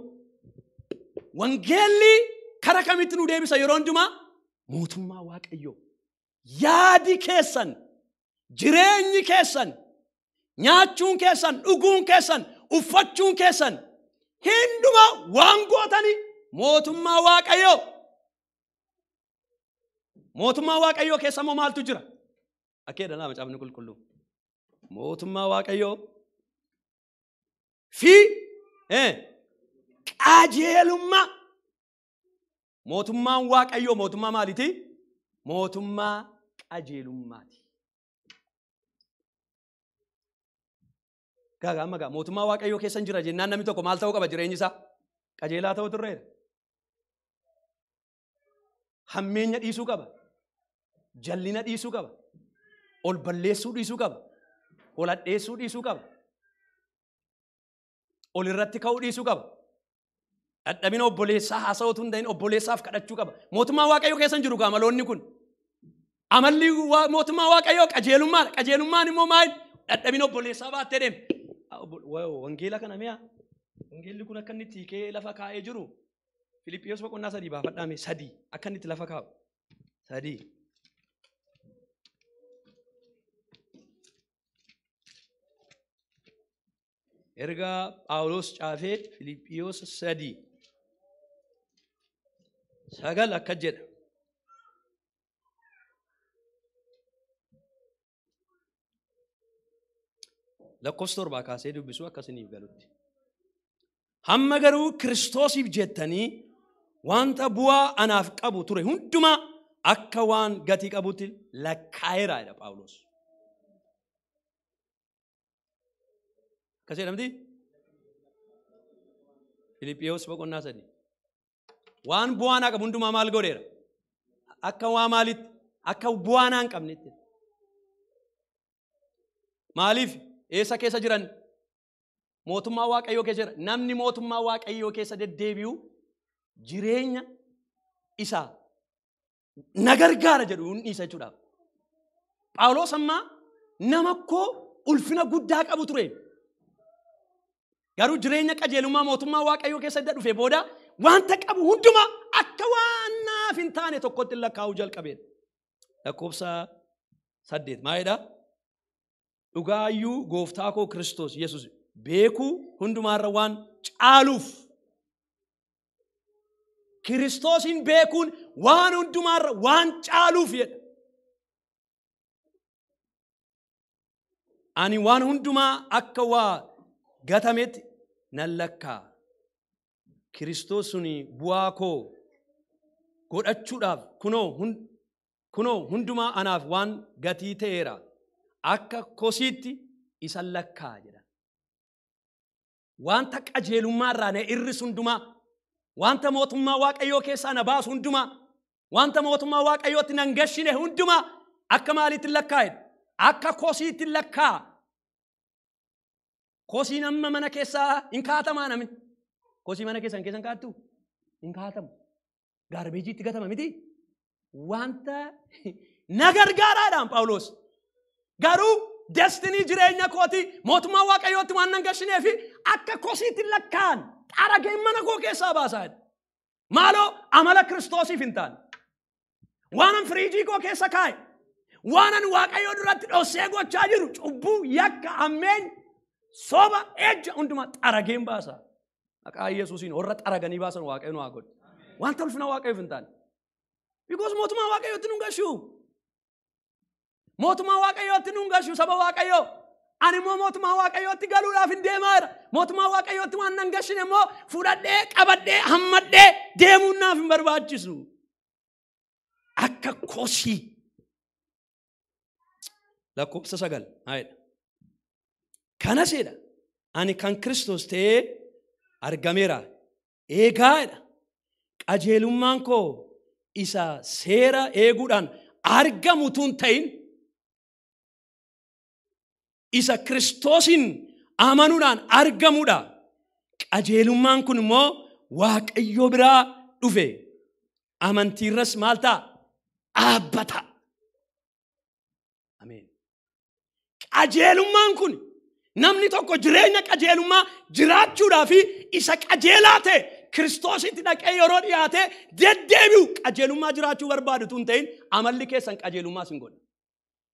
Wangeelli kara kamitti nu deebisa yeroo hundumaa? Mootummaa Waaqayyoo. Yaadi keessan, jireenyi keessan, nyaachuun keessan, dhuguun keessan, uffachuun keessan hundumaa waan gootanii mootummaa Waaqayyoo. Mootummaa Waaqayyoo keessa immoo maaltu jira? Akkeedha lama macaafni qulqulluu. Mootummaa Waaqayyoo fi qajeelummaa. Mootummaan Waaqayyoo mootummaa maaliiti? Mootummaa qajeelummaati. Gaagaa amma gaa mootummaa Waaqayyoo keessa hin jira jennaan namni tokko maal ta'uu qaba jireenyi isaa? Qajeelaa ta'uu turreera. Hammeenya dhiisuu qaba. Jallina dhiisuu qaba. Ol balleessuu dhiisuu qaba. Ol hadheessuu dhiisuu qaba. Ol irratti ka'uu dhiisuu qaba. Dadhabina obboleessaa haasa'uutu hin ta'in obboleessaaf kadhachuu qaba. Mootummaa Waaqayyoo keessa hin jiru gaa amaloonni kun. Amalli mootummaa Waaqayyoo qajeelummaadha. Qajeelummaan immoo maal? Dadhabina obboleessaa baattee deema. Wangeela kana mi'a. Wangeelli kun akka inni itti hiikee lafa kaa'ee jiru. Filiphiyos boqonnaa 3 baafadhaame 3 akka inni itti lafa kaa'u. 3. Ergaa Phaawulos caafee Filiiphiyoos 3:9 akka jedha. Lakkoofsa 7 kaasee dubbisuu akkasiniif galutti. Hamma garuu Kiristoosiif jettanii wanta bu'aa anaaf qabu ture hundumaa akka waan gatii qabutti lakkaa'eera jedha Phaawulos. Akkas jedhamti? Filiiphiyoos boqonnaa 3. Waan bu'aa naa qabu hundumaa maal godheera? Akka waa maalitti? Akka bu'aa naa hin qabnetti. Maaliif? Eessa keessa jiran? Mootummaa Waaqayyoo keessa jira. Namni mootummaa Waaqayyoo keessa deddeebi'u jireenya isaa na gargaara jedhu hin dhiisa jechuudha. Phaawulos ammaa nama koo ulfina guddaa qabu ture. Garuu jireenya qajeelummaa mootummaa Waaqayyoo keessa edda dhufe booda wanta qabu hundumaa akka waan naaf hin taane tokkotti lakkaa'uu jalqabeedha. Lakkoofsa 8 maalidha? Dhugaayyuu gooftaa koo Kiristoos Yesuus beekuu hundumaarra waan caaluuf Kiristoosin beekuun waan hundumaarra waan caaluuf jedha. Ani waan hundumaa akka waa gatametti nan lakkaa'a. Kiristoos suni bu'aa koo godhachuudhaaf kunoo hundumaa anaaf waan gatii ta'eera. Akka kosiitti isan lakkaa'a jedha. Wanta qajeelummaa irraa na irrisu hundumaa, wanta mootummaa Waaqayyoo keessaa na baasu hundumaa, wanta mootummaa Waaqayyootti nan gashine hundumaa akka maaliitti lakkaa'e? Akka kosiitti lakkaa'a. Kosiin amma mana keessaa hin kaatamaa namni. Kosii mana keessaa hin kaattu? Hin kaatamu. Gaarbeejiitti gatama miti? Wanta na gargaaraadhaan Phaawulos. Garuu destinii jireenya kooti mootummaa Waaqayyootti waan nan gashinee fi akka kosiitti lakkaa'an xarageen mana koo keessaa baasaa. Maaloo amala Kiristoosiif hin taane. Waanan firiijii koo keessa kaa'e, waanan Waaqayyoo duratti dhossee gochaa jiru cubbuu, yakka, ammeen, soba, ejja hundumaa xarageen baasa. Maqaa Yesuusiin warra xaraganii baasan Waaqayyo nu haa godhu. Wanta ulfina Waaqayyoof hin taane. Because mootummaa Waaqayyootti nun gashu. Mootummaa Waaqayyootti nun gashu saba Waaqayyoo. Ani immoo mootummaa Waaqayyootti galuudhaaf hin deemaa jira. Mootummaa Waaqayyootti waan nan gashine immoo fudhadhee qabadhee hammadhee deemuun naaf hin barbaachisu. Akka kosii. Lakkoofsa 9 maalidha? Kanas jedha. Ani kan Kiristoos ta'ee argameera. Eegaa jedha. Qajeelummaan koo isa seera eeguudhaan argamu tun ta'in isa Kiristoosin amanuudhaan argamudha. Qajeelummaan kun immoo Waaqayyo biraa dhufe. Amantiirras maal ta'a? Dhaabbata. Ameen. Qajeelummaan kun namni tokko jireenya qajeelummaa jiraachuudhaa fi isa qajeelaa ta'e Kiristoositti dhaqee yeroo dhiyaate deddeebi'u qajeelummaa jiraachuu barbaadu tun ta'in amalli keessan qajeelummaa sin godha.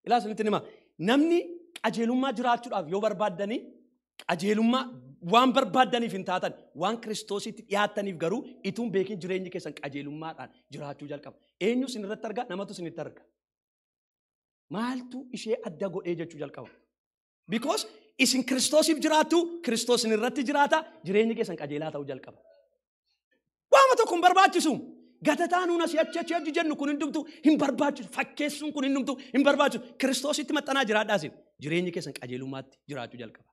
Ilaa isinitti hima. Namni qajeelummaa jiraachuudhaaf yoo barbaaddanii qajeelummaa waan barbaaddaniif hin taatan waan Kiristoositti dhiyaattaniif garuu ituun beekin jireenyi keessan qajeelummaadhaan jiraachuu jalqaba. Eenyu isin irratti arga? Namatu isinitti arga. Maaltu ishee adda godhee jechuu jalqaba. Because isin Kiristoosiif jiraattu, Kiristoos isin irratti jiraata, jireenyi keessan qajeelaa ta'uu jalqaba. Waama tokko hin barbaachisu. Gatataa nuun asii achi achi achi jennu kun hundumtu hin barbaachisu. Fakkeessuun kun hundumtu hin barbaachisu. Kiristoositti maxxanaa jiraadhaa isin. Jireenyi keessan qajeelummaatti jiraachuu jalqaba.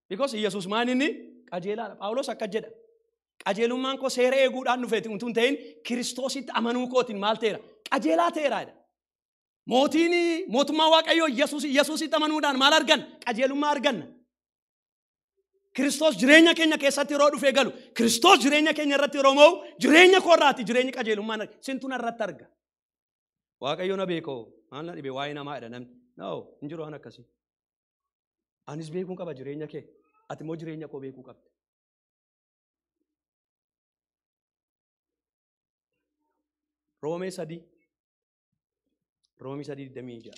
Because Yesuus maan inni qajeelaadha. Phaawulos akka jedha. Qajeelummaan koo seera eeguudhaan dhufeeti utuu hin ta'in Kiristoositti amanuu kootiin maal ta'eera? Qajeelaa ta'eera jedha. Mootiin mootummaa Waaqayyoo Yesuusitti amanuudhaan maal argan? Qajeelummaa arganna. Kiristoos jireenya keenya keessatti yeroo dhufee galu, Kiristoos jireenya keenya irratti yeroo mo'u, jireenya koo irraati jireenyi qajeelummaa sintu narratti arga. Waaqayyo na beekoo, maal na dhibe waa'ee namaa jedha namni. No, hin jiru waan akkasii. Anis beekuun qaba jireenya kee, ati immoo jireenya koo beekuu qabda. Roomee 3. Roomii 3:26.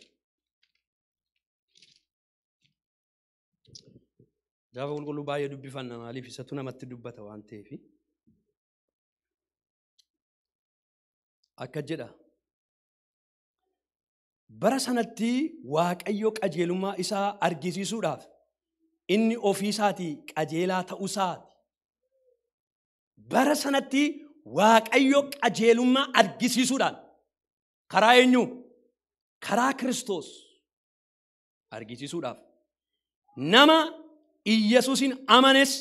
Macaafa qulqulluu baay'ee dubbifanna maaliif isatu namatti dubbata waan ta'eef. Akka jedha. Bara sanatti Waaqayyo qajeelummaa isaa argisiisuudhaaf inni ofii isaatii qajeelaa ta'uu isaati. Bara sanatti Waaqayyo qajeelummaa argisiisuudhaan karaa eenyu? Karaa Kiristoos argisiisuudhaaf nama Iyyasuusin amanes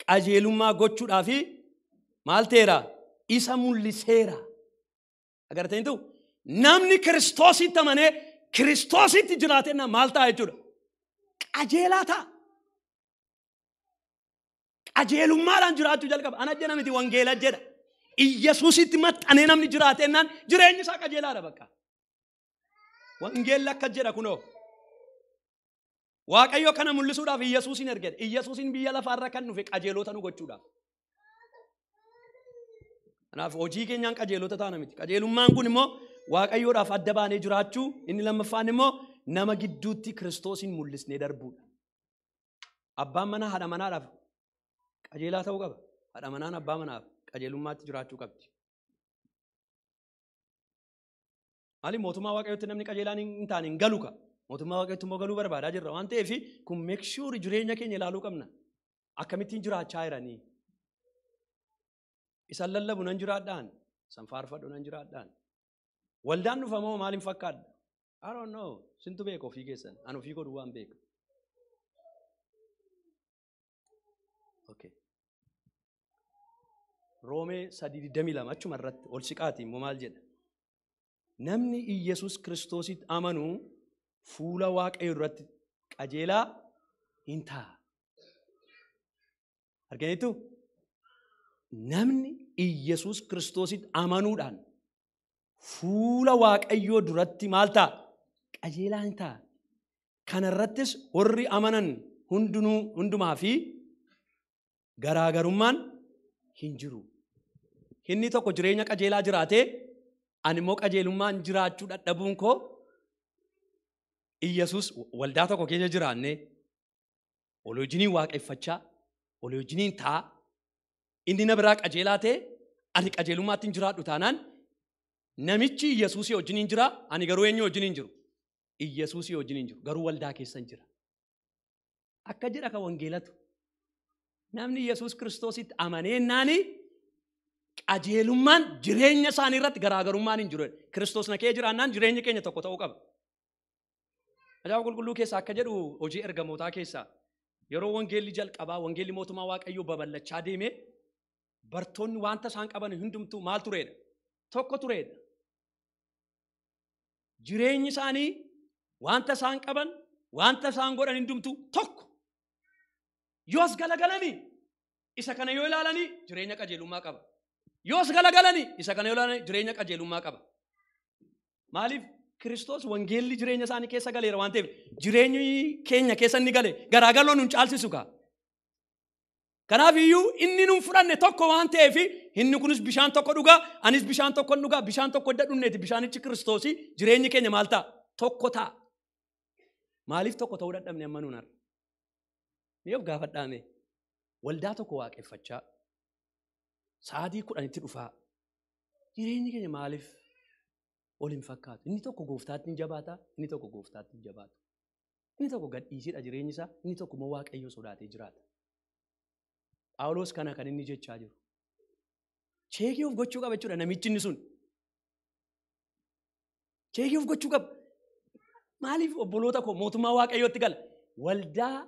qajeelummaa gochuudhaaf maal ta'eera? Isa mul'iseera. Agartaniitu namni Kiristoositti amanee Kiristoositti jiraate maal ta'a jechuudha? Qajeelaa ta'a. Qajeelummaadhaan jiraachuu jalqaba. Ana jedha miti wangeela jedha. Iyyasuusitti maxxanee namni jiraatennaan jireenyi isaa qajeelaadha bakka. Wangeelli akka jedha kunoo. Waaqayyo kana mul'isuudhaaf Iyyasuusin erge. Iyyasuusin biyya lafaarra kan dhufe qajeelota nu gochuudhaaf. Kanaaf hojii keenyaan qajeelota taana miti. Qajeelummaan kun immoo Waaqayyoodhaaf adda baanee jiraachuu, inni lammaffaan immoo nama gidduutti Kiristoosin mul'isnee darbuudha. Abbaan manaa haadha manaadhaaf qajeelaa ta'uu qaba. Haadha manaan abbaa manaaf qajeelummaatti jiraachuu qabdi. Maaliif mootummaa Waaqayyootti namni qajeelaan hin taane hin galu ka? Mootummaa Waaqayyootti immoo galuu barbaadaa jirra waan ta'eef kun make sure jireenya keenya ilaaluu qabna. Akkamittiin jiraachaa jiranii? Isaan lallabu nan jiraadhaan, isaan faarfadhu nan jiraadhaan. Waldaan dhufamoo maaliin fakkaadha? I don't know. Sintu beeka ofii keessan. Ani ofii godhu waan beeka. Okay. Roomee 3:22 achuma irratti ol siqaati immoo maal jedha? Namni Iyyasuus Kiristoositti amanu fuula Waaqayyoo irratti qajeelaa hin ta'a. Arganiitu? Namni Iyyasuus Kiristoositti amanuudhaan fuula Waaqayyoo duratti maal ta'a? Qajeelaa hin ta'a. Kanarrattis warri amanan hundumaa fi garaagarummaan hin jiru. Inni tokko jireenya qajeelaa jiraatee ani immoo qajeelummaan jiraachuu dadhabuun koo Iyyasuus waldaa tokko keessa jiraannee olii wajjiniin waaqeffachaa, olii wajjiniin ta'a. Inni na biraa qajeelaa ta'e ani qajeelummaatti hin jiraadhu taanaan namichi Iyyasuusii wajjiniin jira, ani garuu eenyu wajjiniin jiru? Iyyasuusii wajjiniin jiru, garuu waldaa keessa hin jira. Akka jedha kan wangeelatu. Namni Iyyasuus Kiristoositti amaneennaani qajeelummaan jireenya isaanii irratti garaagarummaan hin jiru. Kiristoos na kee jiraannaan jireenyi keenya tokko ta'uu qaba. Macaafa qulqulluu keessaa akka jedhu hojii ergamootaa keessaa yeroo wangeelli jalqabaa wangeelli mootummaa Waaqayyoo babal'achaa deeme bartoonni wanta isaan qaban hundumtuu maal tureedha? Tokko tureedha. Jireenyi isaanii wanta isaan qaban wanta isaan godhan hundumtuu tokko. Yoos galagalanii isa kana yoo ilaalanii jireenya qajeelummaa qaba. Yoos galagalanii isa kana yoo ilaalanii jireenya qajeelummaa qaba. Maaliif? Kiristoos wangeelli jireenya isaanii keessa galeera waan ta'eef jireenyi keenya keessa inni gale garaagaloon nun caalsisu kaa. Kanaaf iyyuu inni nun fudhanne tokko waan ta'eef inni kunis bishaan tokko dhugaa anis bishaan tokko dhugaa bishaan tokko edda dhugneeti bishaanichi Kiristoosii jireenyi keenya maal ta'a? Tokko ta'a. Maaliif tokko ta'uu dadhabne amma nuun har'a? Mee of gaafadhaame waldaa tokko waaqeffachaa sa'aatii 10tti dhufaa jireenyi keenya maaliif ol hin fakkaatu? Inni tokko gooftaatti hin jabaata, inni tokko gooftaatti hin jabaatu. Inni tokko gadhiisiidha jireenyi isaa, inni tokko immoo Waaqayyo sodaatee jiraata. Phaawulos kana kan inni jechaa jiru. Cheekii of gochuu qaba jechuudha namichi inni sun. Cheekii of gochuu qaba. Maaliif obboloota koo mootummaa Waaqayyootti gala? Waldaa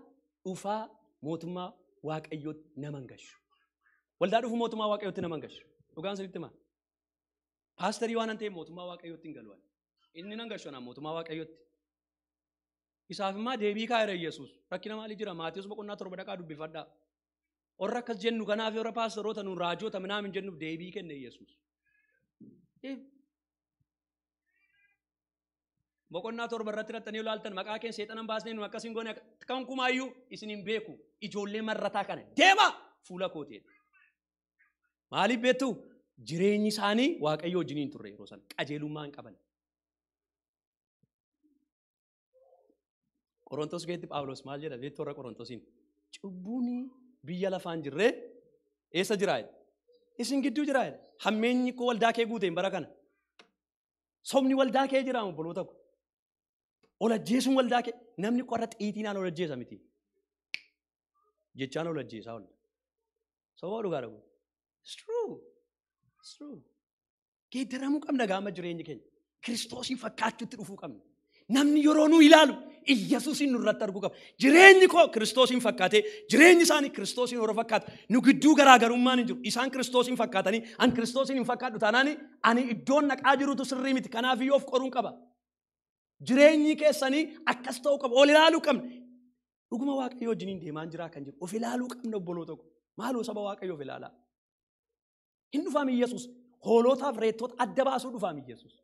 dhufaa mootummaa Waaqayyootti nama hin gashu. Waldaa dhufu mootummaa Waaqayyootti nama hin gashu. Dhugaan sirriitti maal? Paasterii waan ta'eef mootummaa Waaqayyootti hin galu. Inni nan gashu anaan mootummaa Waaqayyootti. Isaaf immoo deebii kaa'eera Yesuus. Rakkina maalii jira? Maatiyus boqonnaa 7 dhaqaa dubbifadhaa. Warra akkas jennu kanaaf warra paasteroota nuun raajoota minaamin jennuuf deebii kenne Yesuus. Boqonnaa 7 irratti rattanii ilaaltan maqaa keenya seexanan baasnee nu akkas hin goone kan kumaayyuu isin hin beeku ijoollee marrataa kana deema fuula kootiin. Maaliif beektu? Jireenyi isaanii Waaqayyo wajjin hin turre yeroo sana qajeelummaa hin qaban. Qorontos keessatti Phaawulos maal jedha beektu warra Qorontosiin? Cubbuun biyya lafaan jirree eessa jiraa jedhe? Isin gidduu jiraa jedhe. Hammeenyi koo waldaa kee guuteen bara kana. Sobni waldaa kee jira obboloota ko. Ol ajjeesuun waldaa kee namni qorra xiixiinaan ol ajjeesa miti. Jechaan ol ajjeesaa ol. Soba dhugaa dhabu. It's true. It's true. Geeddaramuu qabna gaama jireenyi keenya. Kiristoosiin fakkaachuutti dhufuu qabna. Namni yeroo nu ilaalu Iyyasuusin nurratti arguu qaba. Jireenyi koo Kiristoosiin fakkaatee, jireenyi isaanii Kiristoosiin warra fakkaatu. Nu gidduu garaagarummaan hin jiru. Isaan Kiristoosiin fakkaatanii, an Kiristoosiin hin fakkaadhu taanaan ani iddoon naqaa jirutu sirrii miti. Kanaaf iyyuu of qoruun qaba. Jireenyi keessanii akkas ta'uu qaba. Ol ilaaluu qabna. Dhuguma Waaqayyo wajjiniin deemaan jiraa kan jiru. Of ilaaluu qabna obboloota ko. Maaloo saba Waaqayyoo of ilaalaa. Hin dhufaam Iyyasuus. Hoolotaaf reettoota adda baasuu dhufaam Iyyasuus.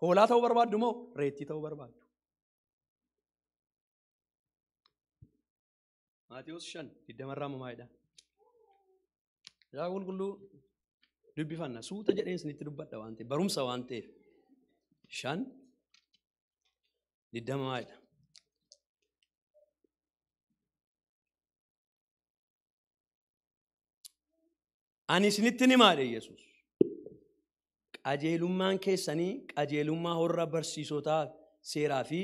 Hoolaa ta'uu barbaaddu moo reettii ta'uu barbaaddu? Maatewos 5:20 irraa mamaayidha. Yaa qulqulluu dubbifanna suuta jedheen isinitti dubbadha waan ta'eef barumsa waan ta'eef 5:20 mamaayidha. Ani isinitti himaa jedhe Yesuus. Qajeelummaan keessanii qajeelummaa warra barsiisotaa seeraa fi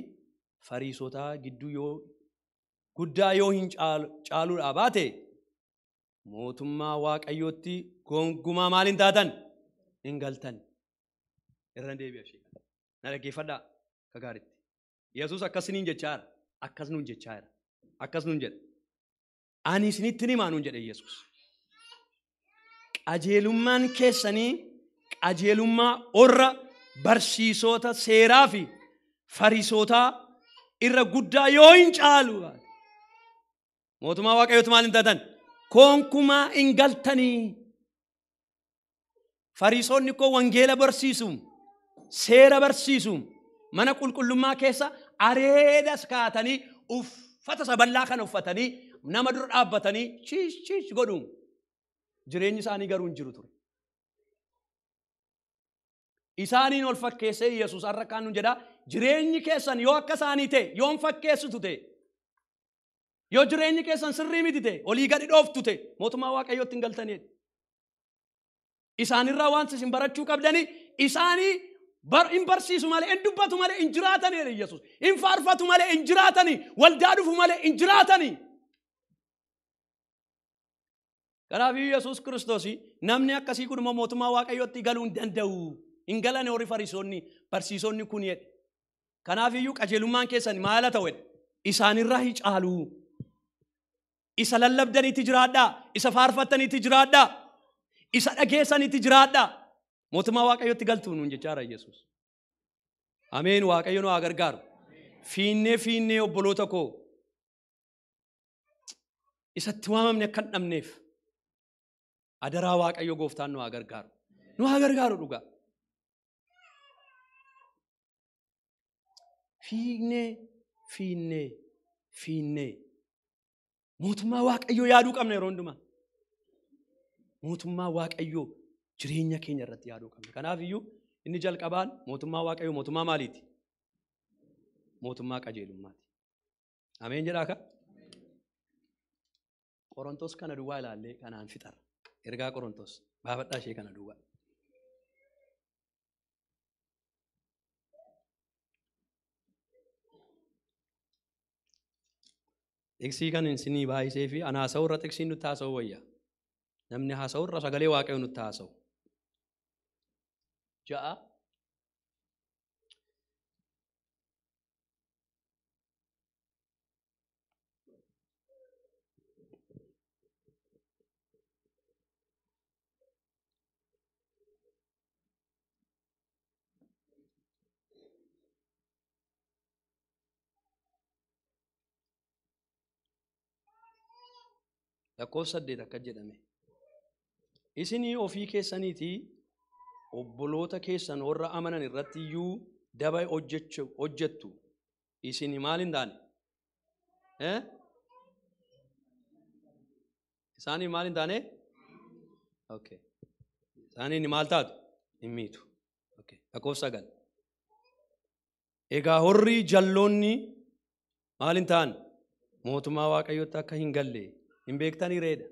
fariisotaa gidduu yoo guddaa yoo hin caaluudhaa baate mootummaa Waaqayyootti gonkumaa maal hin taatan? Hin galtan. Irra deebi'a ishee kana. Na dhaggeeffadhaa akka gaariitti. Yesuus akkas nuun jechaa jira. Akkas nuun jechaa jira. Akkas nuun jedha. Ani isinitti himaa nuun jedhe Yesuus. Qajeelummaan keessanii qajeelummaa warra barsiisota seeraa fi fariisotaa irra guddaa yoo hin caalu mootummaa Waaqayyootti maal hin taatan? Gonkumaa hin galtanii. Fariisonni koo wangeela barsiisu, seera barsiisu, mana qulqullummaa keessa areedas kaatanii uffata saballaa kana uffatanii nama dura dhaabbatanii chiish chiish godhu. Jireenyi isaanii garuu hin jiru ture. Isaaniin ol fakkeessee Yesuus har'a kaan nuun jedhaa jireenyi keessan yoo akka isaanii ta'e, yoo hin fakkeessitu ta'e, yoo jireenyi keessan sirrii miti ta'e, olii gadi dhooftu ta'e, mootummaa Waaqayyootti hin galtanii. Isaanirraa waan isin barachuu qabdanii isaanii hin barsiisu malee, hin dubbatu malee, hin jiraatanii jedhe Yesuus. Hin faarfatu malee, hin jiraatanii. Waldaa dhufu malee, hin jiraatanii. Kanaaf Yesuus Kiristoos namni akkasii kun immoo mootummaa Waaqayyootti galuu hin danda'u. Hin galan warri fariisonni barsiisonni kun jedhe. Kanaaf iyyuu qajeelummaan keessan maal haa ta'u jedhe? Isaanirraa hin caalu. Isa lallabdaniitti jiraadhaa. Isa faarfattaniitti jiraadhaa. Isa dhageessaniitti jiraadhaa. Mootummaa Waaqayyootti galtuu nuun jechaa jira Yesuus. Ameen. Waaqayyo nu haa gargaaru. Fiinnee fiinnee obboloota koo isatti waamamne akka hin dhabneef adaraa Waaqayyo gooftaan nu haa gargaaru. Nu haa gargaaru dhugaa. Fiinnee fiinnee fiinnee mootummaa Waaqayyoo yaaduu qabna yeroo hundumaa. Mootummaa Waaqayyoo jireenya keenya irratti yaaduu qabna. Kanaaf iyyuu inni jalqabaan mootummaa Waaqayyoo mootummaa maaliiti? Mootummaa qajeelummaati. Ameen jedhaa ka? Qorontos kana duwwaa ilaallee kanaan fixarra. Ergaa Qorontos baafadhaa ishee kana duwwaa. Xiqsii kan isinii baay'isee fi ana haasa'u irra xiqsiin nutti haasa'u wayya. Namni haasa'u irra sagalee Waaqayyoo nutti haasa'u. 6 lakkoofsa 8 akka jedhame. Isinii ofii keessaniitii obboloota keessan warra amanan irratti iyyuu daba hojjettu. Isin maal hin taane? Isaanii maal hin taane? Okay. Isaaniin maal taatu? Hin miitu. Okay. Lakkoofsa 9. Egaa horri jalloonni maal hin taane? Mootummaa Waaqayyootti akka hin galle hin beektanii reedha.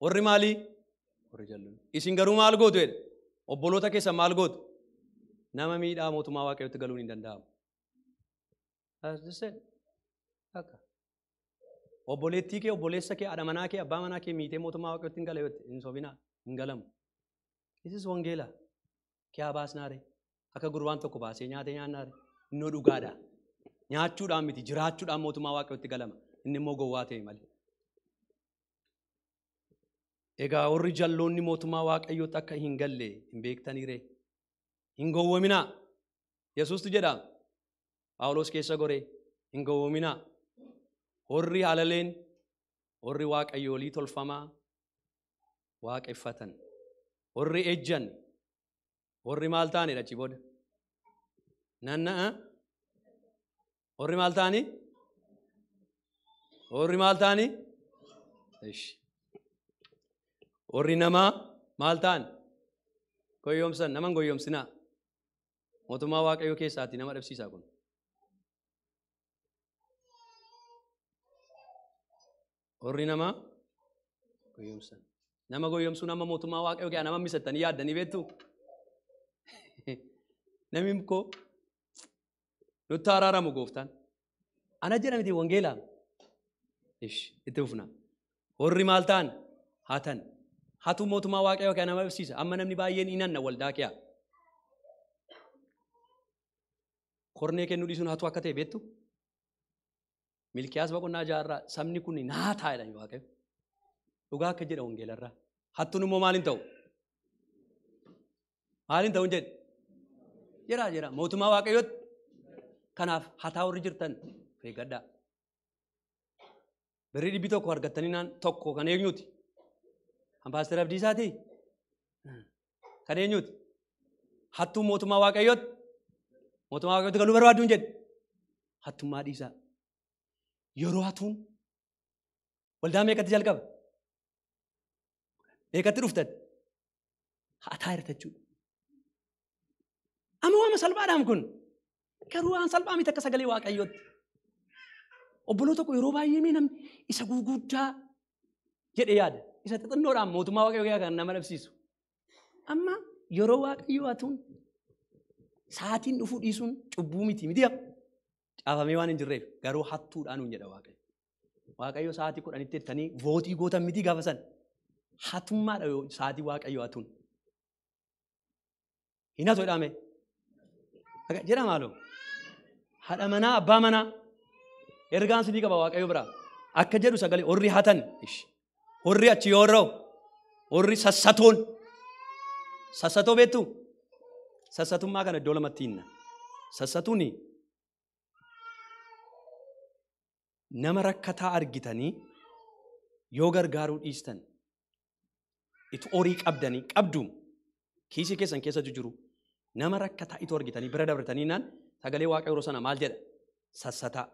Warri maalii? Warri jalloonni. Isin garuu maal gootu jedha? Obboloota keessan maal gootu? Nama miidhaa mootummaa Waaqayyootti galuun hin danda'amu. Akka. Obboleettii kee, obboleessa kee, haadha manaa kee, abbaa manaa kee miitee mootummaa Waaqayyootti hin gala yoo hin sobinaa, hin galamu. Isis wangeela. Kee baasnaare. Akka gurbaan tokko baasee nyaatee nyaannaare. Innoo dhugaadha. Nyaachuudhaan miti, jiraachuudhaan mootummaa Waaqayyootti galama. Inni immoo gowwaa ta'e malee. Egaa warri jalloonni mootummaa Waaqayyootti akka hin galle hin beektanii ree? Hin gowwoominaa. Yesuustu jedha. Phaawulos keessa goree hin gowwoominaa. Warri halaleen, warri waaqayyoolii tolfamaa waaqeffatan, warri ejjan, warri maal ta'anidha achi booda? Nanna'a. Warri maal ta'anii? Warri maal ta'anii? Ishi. Warri namaa maal ta'an? Goyyomsan, nama hin goyyomsinaa. Mootummaa Waaqayyoo keessaatti nama dhabsiisaa kun. Warri namaa goyyomsan. Nama goyyomsuun amma mootummaa Waaqayyoo keessaa nama misattanii yaaddanii beektu? Namni koo nutti araaramu gooftaan. Ana jedha miti wangeelaa. Ishi itti fufna. Warri maal ta'an? Hatan. Hatu mootummaa Waaqayyoo keessaa nama dhabsiisa. Amma namni baay'een hin hanna waldaa kee. Kornee kennuu dhiisuun hatu akka ta'e beektu? Milkiyaas boqonnaa jaarraa sabni kun naa ta'a jedhani Waaqayyo. Dhugaa akka jedha wangeelarraa. Hattuun immoo maal hin ta'u? Maal hin ta'u hin jedhe? Jira jira mootummaa Waaqayyootti. Kanaaf hataa warri jirtan of eeggadhaa. Birrii 100 argattanii naan tokko kan eenyuti? Kan Paaster Abdiisaati? Kan eenyuti? Hattuun mootummaa Waaqayyootti. Mootummaa Waaqayyootti galuu barbaaddu hin jedhe. Hattummaa dhiisaa. Yeroo hatuun waldaa meeqatti jalqaba? Meeqatti dhuftan? Hataa jirta jechuudha. Amma waama salphaadhaam kun. Garuu waan salphaa miti akka sagalee Waaqayyootti. Obboloo tokko yeroo baay'ee mee namni isa gurguddaa jedhee yaada. Isa xixinnoodhaan mootummaa Waaqayyoo kan nama dhabsiisu. Amma yeroo Waaqayyoo hatuun sa'aatiin dhufuu dhiisuun cubbuu miti miti caafamee waan hin jirreef garuu hattuudhaan nuun jedha Waaqayyo. Waaqayyo sa'aatii 10tti jettanii vootii gootan miti gaafa san. Hatummaadha yoo sa'aatii Waaqayyo hatuun. Hin hatu jedhame. Jedha maaloo? Haadha manaa abbaa manaa ergaan sinii qaba Waaqayyo biraa. Akka jedhu sagalee warri hatan warri achi yoo ra'u warri sassatoon sassatoo beektu? Sassatummaa kana iddoo lamatti hinna. Sassatuun nama rakkataa argitanii yoo gargaaruu dhiistan itu horii qabdanii qabdu kiisii keessan keessa jiru nama rakkataa itu argitanii bira dabartanii naan sagalee Waaqayyoo yeroo sana maal jedha? Sassataa.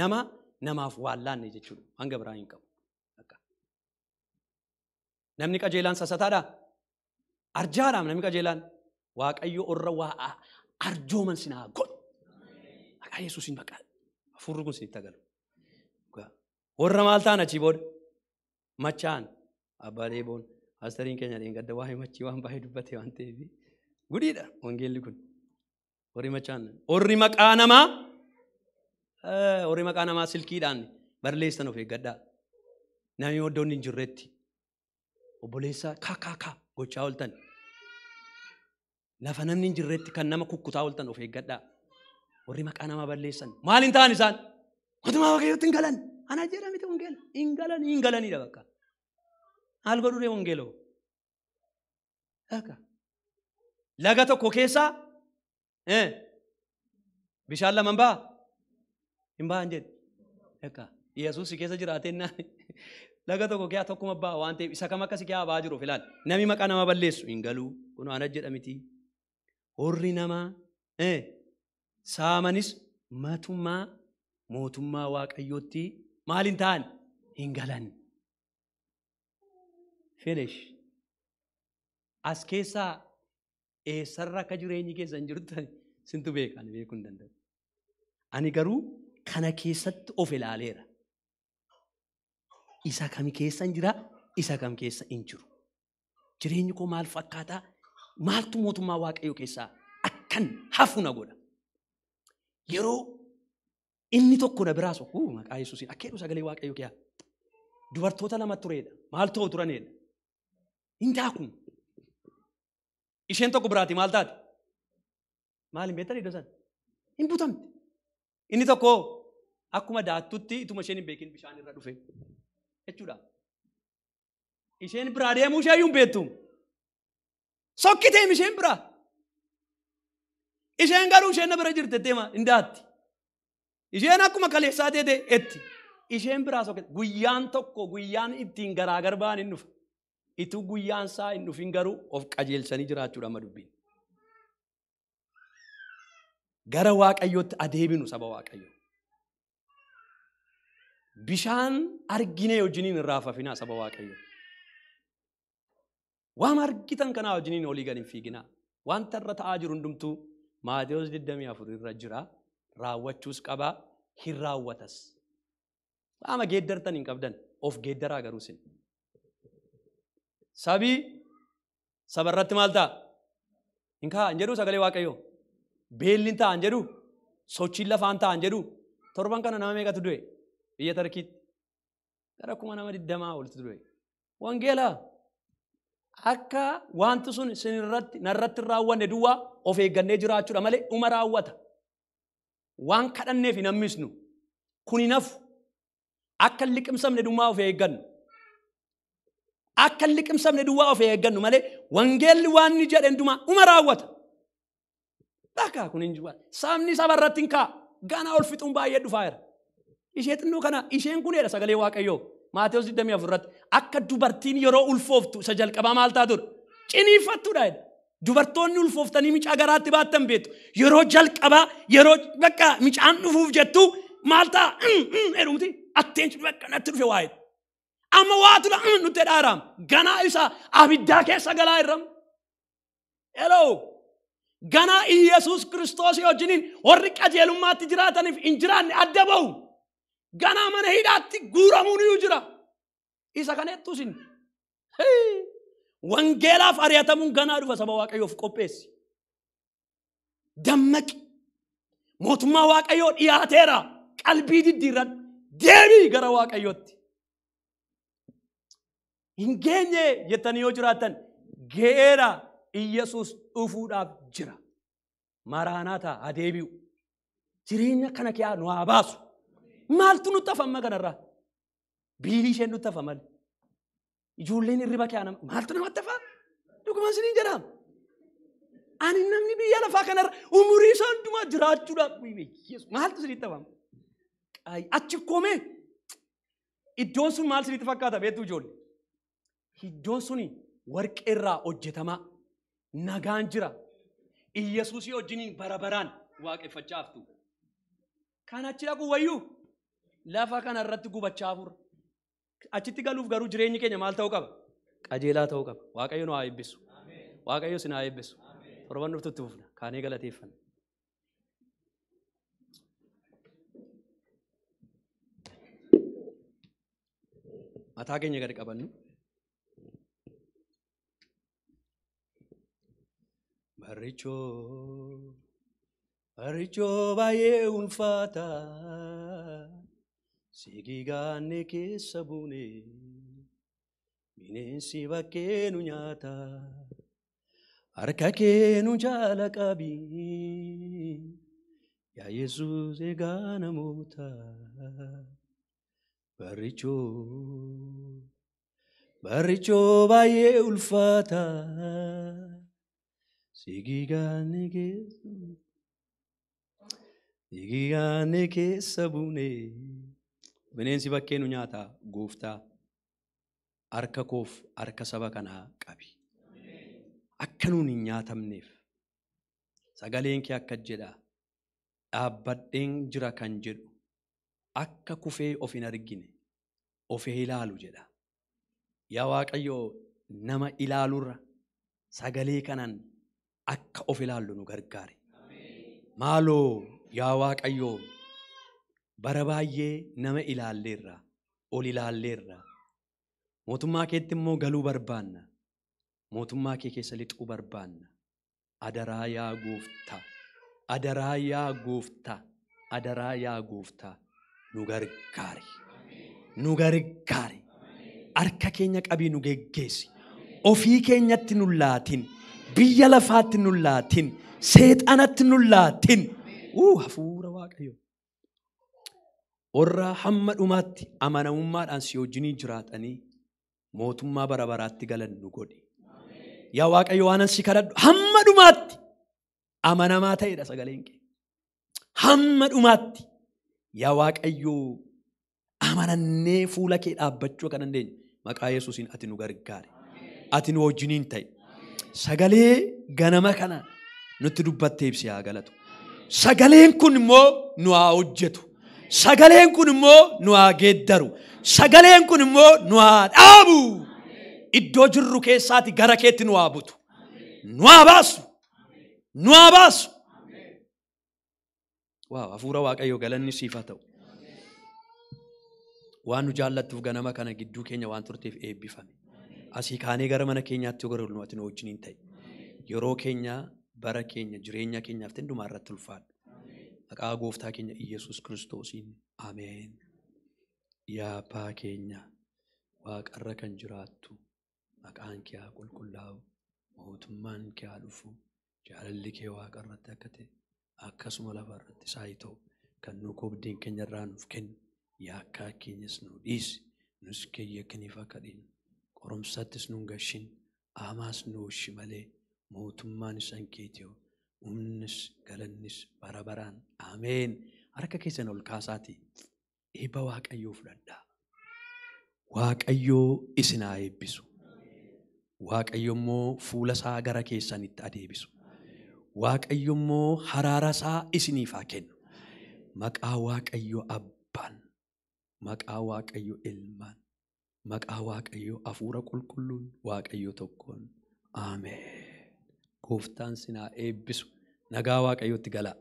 Nama namaaf waan laanne jechuudha. Hanga biraa hin qabu. Namni qajeelaan sassataadha? Arjaadhaam namni qajeelaan. Waaqayyo orra waa arjooman sinaa godhu. Maqaa Yesuusiin maqaa hafuurri kun sinitti agalu. Warra maal ta'an achii booda? Machaan abbaa deeboon paasteriin keenya dheengadda waa'ee machii waan baay'ee dubbate waan ta'eef guddiidha wangeelli kun. Warri machaan warri maqaa namaa warri maqaa namaa silkiidhaan barreessan of eeggadhaa. Namni iddoon hin jirretti obboleessa kaa gochaa ooltan. Lafa namni hin jirretti kan nama kukkutaa ooltan of eeggadhaa. Warri maqaa namaa balleessan maal hin ta'an isaan? Mootummaa Waaqayyootti hin galan. Ana jedha miti wangeela. Hin galan hin galanidha bakka. Maal godhu ree wangeeloo? Akka laga tokko keessaa bishaan lama hin ba'a? Hin ba'an jedhe. Akka Yesuus si keessa jiraatee laga tokko keessaa tokkuma ba'a waan ta'eef isa kam akka si keessaa ba'aa jiru of ilaali. Namni maqaa nama balleessu hin galuu. Kun ana jedha miti. Warri namaa saamanis matumaa mootummaa Waaqayyootti maal hin ta'an? Hin galan. Finish. As keessaa eessarra akka jireenyi keessan jirtan sintu beeka, ani beekuu hin danda'u. Ani garuu Kana keessatti of ilaaleera. Isa kam keessa hin jira, isa kam keessa hin jiru. Jireenyi koo maal fakkaataa? Maaltu mootummaa Waaqayyoo keessaa akkan hafu na godha? Yeroo inni tokko na biraa sokku maqaa Yesuusiin akka jedhu sagalee Waaqayyoo kiyaa. Dubartoota lama tureedha. Maal ta'u turanidha? Hin daaku. Isheen tokko biraati maal taate? Maal hin beektan iddoo sana? Hin butamte. Inni tokko akkuma daattutti ituma isheen hin beekin bishaan irra dhufe jechuudha. Isheen biraa deemuu ishee iyyuu hin beektu. Sokkiteem isheen biraa. Isheen garuu isheen na bira jirte deema hin daatti. Isheen akkuma kaleessaa teete etti. Isheen biraa sokkite. Guyyaan tokko guyyaan ittiin garaagar ba'an hin dhufa. Ituu guyyaan isaa hin dhufin garuu of qajeelchanii jiraachuudha amma dubbiin. Gara Waaqayyootti adeeminu saba Waaqayyoo. Bishaan arginee wajjiniin hin raafafinaa saba Waaqayyoo. Waan argitan kanaa wajjiniin olii gad hin fiiginaa. Wanta irra ta'aa jiru hundumtuu Maatewos 24 irra jira. Raawwachuus qabaa, hin raawwatas. Qaama geeddartan hin qabdan, of geeddaraa garuu sin. Sabii saba irratti maal ta'a? Hin kaa'a hin jedhuu sagalee Waaqayyoo. Beelli hin ta'a hin jedhuu? Sochiin lafaa hin ta'a hin jedhuu? Torban kana nama meeqatu du'e? Biyya Tarkiitti. Gara 20,000 olitti du'e. Wangeela akka wanti sun sinirratti narratti hin raawwanne duwwaa of eeggannee jiraachuudha malee dhuma raawwata. Waan kadhanneef hin hammisnu. Kun hin hafu. Akka hin liqimsamne duwwaa of eeggannu. Akka hin liqimsamne duwwaa of eeggannu malee wangeelli waan inni jedhe hundumaa dhuma raawwata. Bakka kun hin jiru. Sabni saba irratti hin kaa'a. Ganaa ol fixuun baay'ee dhufaa jira. Ishee xinnoo kana isheen kun jedha sagalee Waaqayyoo. Maatewos 24 irratti akka dubartiin yeroo ulfooftu isa jalqabaa maal taatudha? Ciniinfattuudha jedha. Dubartoonni ulfooftanii micaa garaatti baattan beektu. Yeroo jalqabaa yeroo bakka micaan dhufuuf jettu maal ta'a? Jedhumti atteen bakka natti dhufe waa'ee. Amma waatudha nutti dhaaraam. Ganaa isa abiddaa keessa galaa irram. Hello. Ganaa Iyesuus Kiristoos wajjiniin warri qajeelummaatti jiraataniif hin jiraanne adda ba'u. Ganaa mana hidhaatti guuramuun iyyuu jira. Isa kana jettuusin. Wangeelaaf ari'atamuun ganaa dhufa saba Waaqayyoof qopheessi. Dammaqi. Mootummaa Waaqayyoo dhiyaateera. Qalbii diddiirradhu. Deebii gara Waaqayyootti. Hin geenye jettanii yoo jiraattan ga'eera Iyesuus dhufuudhaaf jira. Maraanaataa haa deebi'u. Jireenya kana keessaa nu haa baasu. Maaltu nutti hafa amma kanarraa? Biilii isheen nutti hafa malee. Ijoolleen hirriba keessaa nama maaltu namatti hafa? Dhuguma isiniin jedhama. Ani namni biyya lafaa kanarra umurii isaa hundumaa jiraachuudhaaf maaltu isinitti hafa? Achi koomee iddoon sun maal isinitti fakkaata beektu ijoollee? Iddoon suni warqee irraa hojjetamaa nagaan jira. Iyesuusii wajjiniin bara baraan waaqeffachaa haftu. Kan achi dhaqu wayyuu lafa kana irratti gubachaa hafuura. Achitti galuuf garuu jireenyi keenya maal ta'uu qaba? Qajeelaa ta'uu qaba. Waaqayyo nu haa eebbisu. Waaqayyo isin haa eebbisu. Torban dhuftutti fufna. Kaanee galateeffanna. Mataa keenya gadi qabannu. Barrichoo barrichoo baay'ee ulfaata sigigaanne keessa buune bineensi bakkee nu nyaata harka kee nu jaala qabi yaa Yesuus egaa namoota. Barrichoo barrichoo baay'ee ulfaata sigigaanne keessa sigigaanne keessa buune bineensi bakkee nu nyaata gooftaa harka koof harka saba kanaa qabi. Akka nuun hin nyaatamneef sagaleen kee akka jedha dhaabbadheen jira kan jedhu akka kufee of hin argine of ilaalu jedha. Yaa Waaqayyo nama ilaalurra sagalee kanaan akka of ilaallu nu gargaare. Maaloo yaa Waaqayyo Bara baay'ee nama ilaalleerra, ol ilaalleerra. Mootummaa keetti immoo galuu barbaanna. Mootummaa kee keessa lixuu barbaanna. Adaraa yaa gooftaa, adaraa yaa gooftaa, adaraa yaa gooftaa, nu gargaari. Nu gargaari. Harka keenya qabii nu geggeessi. Ofii keenyatti nu laatin. Biyya lafaatti nu laatin. Seexanatti nu laatin. Hafuura Waaqayyoo. Warra hamma dhumaatti amanamummaadhaan si wajjinii jiraatanii mootummaa bara baraatti galan nu godhi. Yaa Waaqayyo waanan si kadhadhu hamma dhumaatti amanamaa ta'edha sagaleen kee. Hamma dhumaatti yaa Waaqayyo amanannee fuula kee dhaabbachuu akka dandeenyu maqaa Yesuusiin ati nu gargaari. Ati nu wajjiniin ta'i. Sagalee ganama kana nutti dubbattee ibsi haa galatu. Sagaleen kun immoo nu haa hojjetu. Sagaleen kun immoo nu haa geeddaru. Sagaleen kun immoo nu haa dhaabu. Iddoo jirru keessaati gara keetti nu haa butu. Nu haa baasu. Nu haa baasu. Waaw, hafuura Waaqayyoo galanni siif haa ta'u. Waan nu jaallattuuf ganama kana gidduu keenya waan turteef eebbifame. Asii kaanee gara mana keenyaatti yoo gallu ati nu wajjiniin ta'i. Yeroo keenya, bara keenya, jireenya keenyaaf hundumaa irratti ulfaadhu. Maqaa gooftaa keenya Iyyasuus Kiristoosiin ameen. Yaa abbaa keenya waaqarra kan jiraattu maqaan kee haa qulqullaa'u, mootummaan kee haa dhufu, jaalalli kee waaqarratti akka ta'e akkasuma lafarratti isaa haa ta'u. Kan nu koobdiin keenya irraa nuuf kenni, yakkaa keenyas nu dhiisi, nus keeyyakaniif akka dhiinu, qorumsattis nu hin gashin, amaas nu oolchi malee mootummaan isaan keetiyo, humnis galannis bara baraan. Ameen. Harka keessan ol kaasaatii eebba Waaqayyoo fudhadhaa. Waaqayyoo isin haa eebbisu. Waaqayyo immoo fuula isaa gara keessanitti adeebisu. Waaqayyo immoo haraara isaa isiniif haa kennu. Maqaa Waaqayyo Abbaan, maqaa Waaqayyo Ilmaan, maqaa Waaqayyo Hafuura Qulqulluun Waaqayyo tokkoon. Ameen. Gooftaan isin haa eebbisu. Nagaa Waaqayyootti galaa.